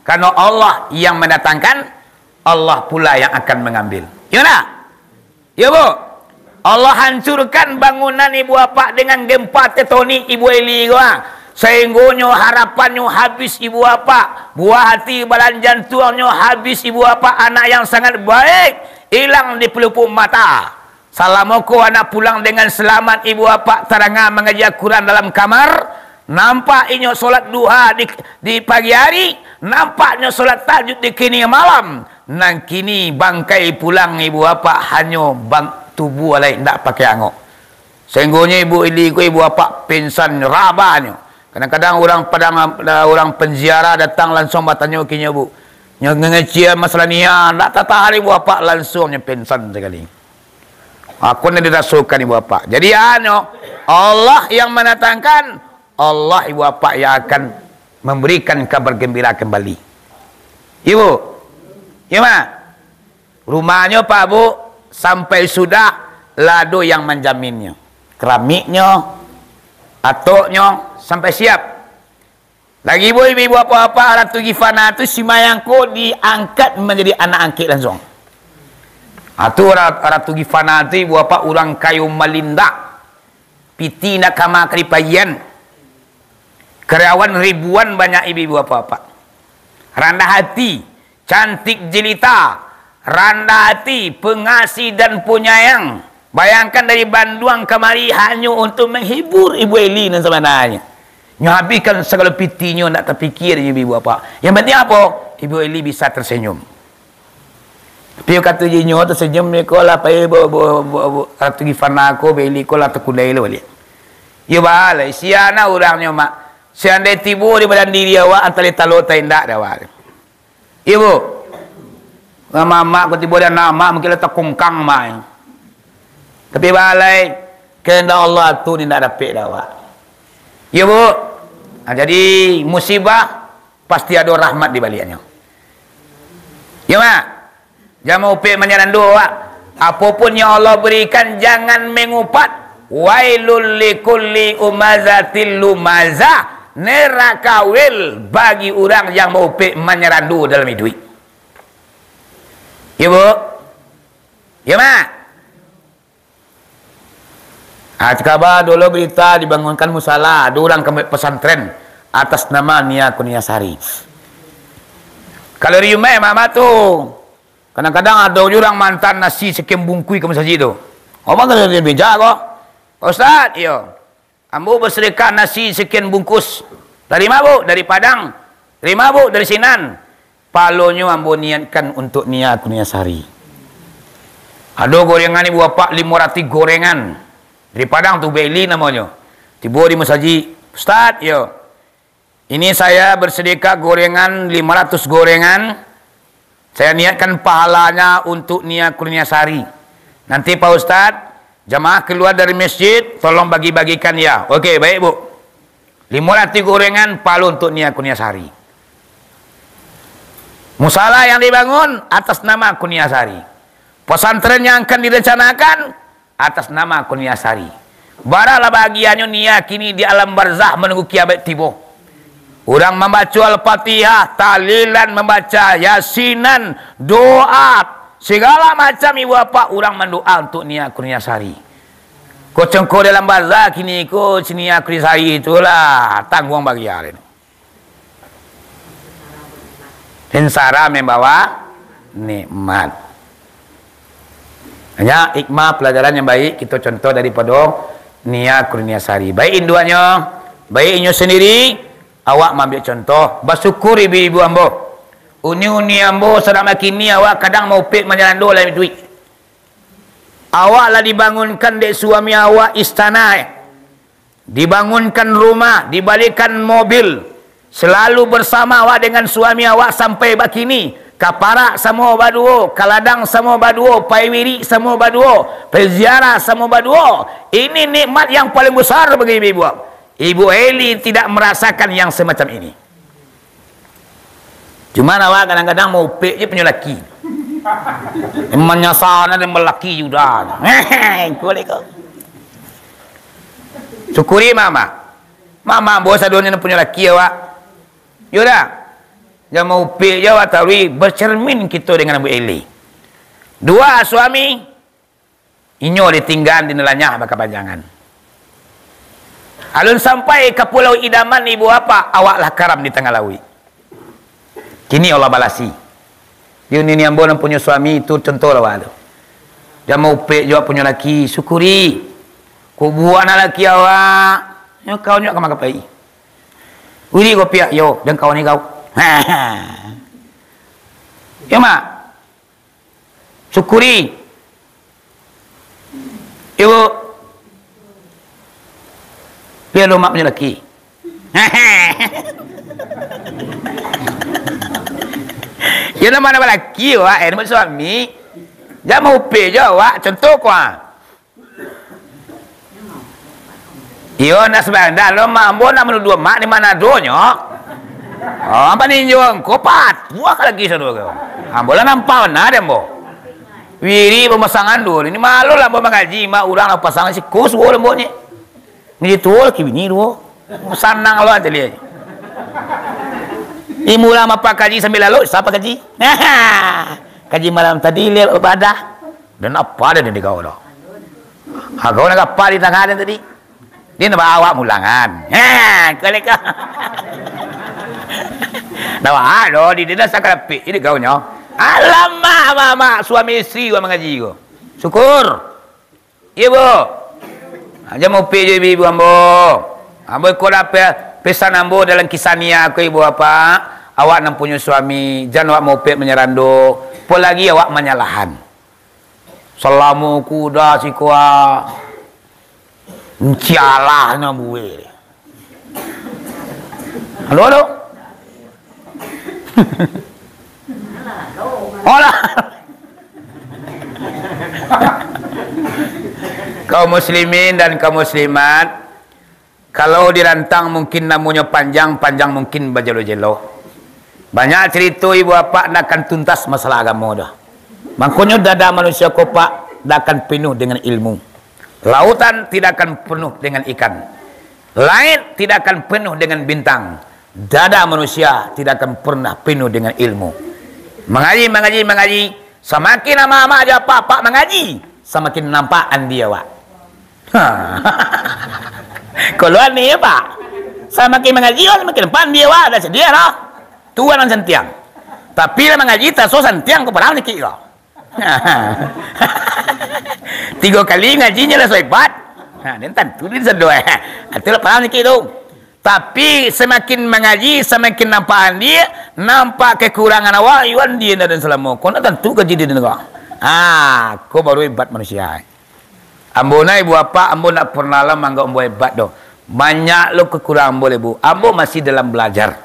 Karano Allah yang mendatangkan, Allah pula yang akan mengambil. Iyo ndak? Iyo, Bu. Allah hancurkan bangunan ibu apak dengan gempa tektonik Ibu Eli ko, ah. Sahinggonyo harapannyo habis ibu apak, buah hati balan jantuangnyo habis ibu apak, anak yang sangat baik, ilang di pelupuk mata. Salamo ko anak pulang dengan selamat, ibu apak taranga mangaji Al-Quran dalam kamar, nampak inyo solat duha di, di pagi hari, nampaknyo solat tahajud di kini malam. Nan kini bangkai pulang ibu apak, hanyo bang-, tubuah lai ndak pakai angok. Sahinggonyo Ibu Eli ko ibu apak pingsan rabanyo. Kadang-kadang urang Padang, urang penziarah datang langsung batanyo ka inyo, Bu. Nyo ngecek masalah Nia, ndak tatahan ibu apak, langsung nyo pingsan sakali. Ako nan dirasokan ibu apak. Jadi, anyo, Allah yang mendatangkan, Allah ibu apak yang akan memberikan kabar gembira kembali. Iyo, Bu? Iyo, Mak? Rumahnyo, Pak, Bu, sampai sudah lah ado yang manjaminnyo. Keramiknyo, atoknyo, sampai siap. Lagi, Bu, ibu-ibu, apak-apak, Ratu Gifana tu, si Mayang ko diangkat manjadi anak angkek langsung. Ha, tu Ra-, Ratu Gifana tu, ibu apak, urang kayo malindak. Piti indak kama ka dipagian. Karyawan ribuan banyak, ibu-ibu, apak-apak. Randah hati, cantik jelita, randah hati, pengasih dan penyayang. Bayangkan, dari Banduang kamari hanyo untuk menghibur Ibu Eli nan sabananyo. Nyo habihkan sagalo pitinyo, ndak tapikia dek ibu-ibu, apak. Yang penting apo? Ibu Eli bisa tersenyum. Tapi kato inyo, tersenyum iko lah, pai Bu, Bu, Bu, Bu, Ratu Gifana ko, Ibu Eli ko lah takudai lo baliak. Iyo baa lai, sia na urangnyo, Mak. Seandai tibo di badan diri awak, antah lai talok, antah indak dek awak. Iyo, Bu. Mamak ko tibo di anak amak, mungkin lah takungkang, Mak. Tapi baa lai, kandak Allah tu indak dapek dek awak. Iyo, Bu. Nah, jadi musibah pasti ado rahmat di baliaknyo. Iyo, Mak. Jan maupek manyanando, Wak. Apo pun yang Allah berikan, jangan mengupat. Wailul likulli umazatil lumazah. neraka wel bagi urang yang maupek manyarando dalam iduik. Iyo, Bu? Iyo, Mak? Ah, cikaba dulu berita dibangunkan musala, ado urang ka buek pesantren atas nama Nia Kurniasari. Kalau di rumah, Mak, tu, kadang-kadang ado juo urang maantaan nasi sekian bungkuih ka masajik tu. Abang ka dari meja ko, "Pak Ustaz, iyo, ambo basadakah nasi sekian bungkus." "Dari ma, Bu?" "Dari Padang." "Dari ma, Bu?" "Dari sinan." "Pahalonyo ambo niatkan untuak Nia Kurniasari." Ado gorengan, Ibu Bapak, limo ratuih gorengan. Dari Padang tu, Beli namonyo. Tibo di masajik, "Ustaz, iyo, ini saya bersedekah gorengan lima ratus gorengan. Saya niatkan pahalanya untuk Nia Kurniasari. Nanti, Pak Ustaz, jamaah keluar dari masjid, tolong bagi-bagikan ya." "Oke, baik, Bu." Limo ratuih gorengan, pahalo untuk Nia Kurniasari. Musala yang dibangun atas nama Kurniasari. Pesantren yang akan direncanakan atas nama Kurniasari. Baralah bahagianyo Nia kini di alam barzah manunggu kiamat tibo. Urang mambaco Al-Fatihah, tahlilan, mambaca Yasinan, doa, segala macam, Ibu Bapak, urang mandoa untuk Nia Kurniasari. Ko congko dalam barzah kini ko, si Nia Kurniasari tu lah tangguang bagian. Sengsara membawa nikmat. Banyak hikmah pelajaran yang baik kito contoh daripado Nia Kurniasari. Baik induaknyo, baik inyo sendiri, awak maambiak contoh. Basyukur ibu-ibu ambo. Uni-uni ambo sadang bakini awak kadang maupek manyarando dalam iduik. Awak lah dibangunkan dek suami awak istana, eh. Dibangunkan rumah, dibalikan mobil, selalu bersama awak dengan suami awak sampai bakini, ka parak samo baduo, ka ladang samo baduo, pai wirik samo baduo, pai ziarah samo baduo. Ini nikmat yang paling besar bagi ibu-ibu. Ibu Eli tidak merasakan yang semacam ini. Cuman awak kadang-kadang maupek je punyo laki. Manyasana dan balaki juo dah. Hehe, ko leko. Syukuri mama. Mama ambo sadonyo punyo laki awak. Yo dah. Jan maupek je awak taruih, bercermin kito dengan Ibu Eli. Dua suami, inyo ditinggaan di nan lanyah bakapanjangan. Alun sampai ka Pulau Idaman, ibu bapak, awak lah karam di tangah lauik. Kini Allah balasi. Di uni-uni ambo nan punyo suami tu contoh lah awak tu. Jan maupek juo punyo laki, syukuri. Kok buah anak laki awak, nyo kau nyo ka ma ka pai. Wiri kopiak, yo, dan kawan ni kau. Yo, Mak. Syukuri. Ibu. Pian lo mak punyo laki. Yo, namo-namo laki, wak, eh, namo suami. Jan maupek juo, wak, contoh ko, ah. Iyo, ndak sabandar lo, mak ambo nak manuduah mak di Manado nyo. Oh, ambo ninjo angko, patuah ka laki sado ko. Ambo lah nampak bana dek ambo. Wiri pamasangan dulu. Ini malu lah ambo mangaji, mak urang lah pasang siko suo ambo ni. Ni tuo laki bini duo. Sanang lo ateh liek. Imu lah mapa kaji sambil lalu, sapa kaji? Kaji malam tadi liek badah. Dan apa ada di kau tu? Ha, kau nak apa di tangah dia tadi? Dia nak bawa awak mulangan. Ha, kau leka. Dah bawa lo di dia dah sakalapik. Ini kau nyo. Alamak, mak, mak, suami isteri kau mangaji kau. Syukur. Iyo, Bu. Ha, jan maupek juo ibu-ibu ambo. Ambo iko lah pe-, pesan ambo dalam kisah Nia ko, ibu bapak. Awak nan punyo suami, jan awak maupek manyarando, apolagi awak manyalahan. Salamo kuda siko, ah. Encialah nyo buek. Halo, halo. Olah. Kaum muslimin dan kaum muslimat, kalau dirantang mungkin namonyo panjang, panjang mungkin bajelo-jelo. Banyak carito ibu apak ndak akan tuntas masalah agamo doh. Mangkonyo dada manusia ko, Pak, ndak akan penuh dengan ilmu. Lautan tidak akan penuh dengan ikan. Langit tidak akan penuh dengan bintang. Dada manusia tidak akan pernah penuh dengan ilmu. Mangaji, mangaji, mangaji. Samakin amak-amak jo apak-apak mangaji, samakin nampak andi awak. Ha. Kalau andi, Pak, samakin mangaji, samakin nampak andi awak. Dah sedia lah. Tuan nan santiang. Tapi lah mangaji, taso santiang ko parah nikik ko. Tigo kali ngajinyo lah so hebat. Ha, den tantu den sado, eh. Itulah paham sikit tu. Tapi samakin mangaji, samakin nampak andi, nampak kekurangan awak, iyo andi nan den salamo. Ko nak tantu kaji di den ko. Ha, ko baru hebat manusia. Ambo nah, ibu apak, ambo ndak pernah lah manganggap ambo hebat doh. Banyak lo kekurangan ambo, ibu. Ambo masih dalam belajar.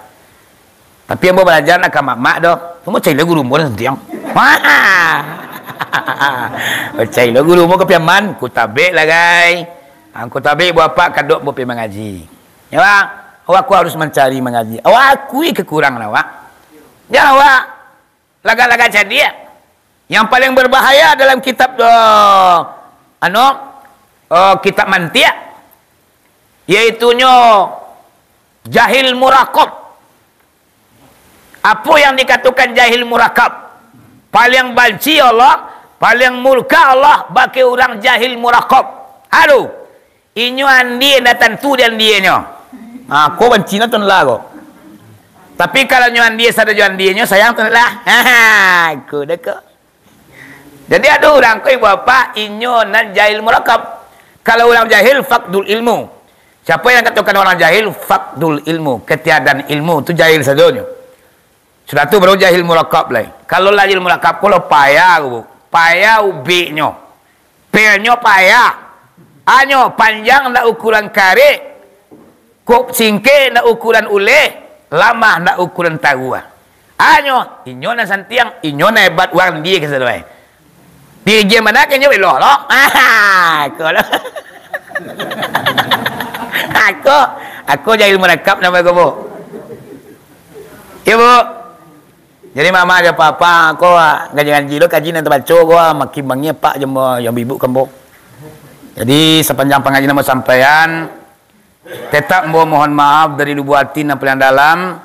Tapi ambo balajar nak ka mak-mak doh. Ambo cari lo guru ambo nan santiang. Cari lo guru ambo ka Piaman, Kutabek lah, gai. Ah, Kutabek, ibu apak, kadok ambo pai mangaji. Ya, Bang? Awak ko harus mancari mangaji. Awak akui kekurangan awak. Jan awak lagak-lagak cadiak. Yang paling berbahaya dalam kitab, eh, anu, eh, kitab mantiq, yaitunyo jahil murakab. Apo yang dikatokan jahil murakab? Paliang banci Allah, paliang murka Allah bak urang jahil murakab. Aduh, inyo andi ndak tantu di andinyo. Ha, ko banci no tu lah ko. Tapi kalau nyo andi sado jo andinyo, sayang tu lah. Ha, ko dah ko. Jadi, ado urang ko, ibu apak, inyo nan jahil murakab. Kalau urang jahil, fakdul ilmu. Siapo yang katokan urang jahil? Fakdul ilmu, katiadaan ilmu, tu jahil sadonyo. Sudah tu baru jahil murakab lai. Kalau lah jahil murakab ko lo payah, Bu. Payah ubeknyo. Pelnyo payah. Anyo panjang ndak ukuran karek, kok singkek ndak ukuran uleh, lamah ndak ukuran taruah. Anyo, inyo nan santiang, inyo nan hebat, urang andi ka sadonyo. Dirigen bana ka inyo belo lo. Ako lo. Ako, ako jahil murakab namo ko, Bu. Yo, Bu. Jadi, mama jo papa ko, ah, ngaji-ngaji lo, kaji nan tabaco ko, ah, makin bangih apak jo mo-, jo ibu ko, Bu. Jadi, sapanjang pangaji nan ambo sampaian, tetap ambo mohon maaf dari lubuk ati nan paliang dalam.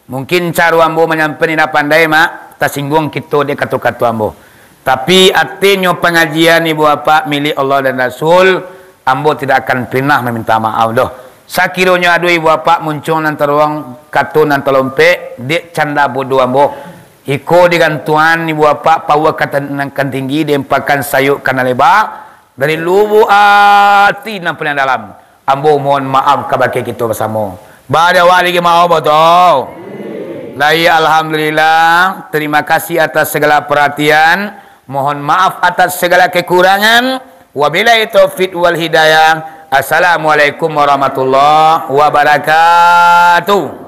Mungkin caro ambo manyampaian indak pandai, mak, tasingguang kito dek kato-kato ambo. Tapi, atinyo pangajian ibu apak milik Allah dan Rasul, ambo tidak akan pinah maminta maaf doh. Sakironyo ado ibu apak muncuang nan taruang, kato nan talompek, dek canda bodoh ambo. Iko digantuan ibu apak, paua ka tan-, nan kan tinggi, diempakan sayok ka nan leba, dari lubuk ati nan paliang dalam, ambo mohon maaf kabake kito basamo. Baa dek awak lai maaf, batua? Lai, alhamdulillah. Terima kasih atas segala perhatian. Mohon maaf atas segala kekurangan. Wabillahi taufik wal hidayah. Assalamualaikum warahmatullahi wabarakatuh.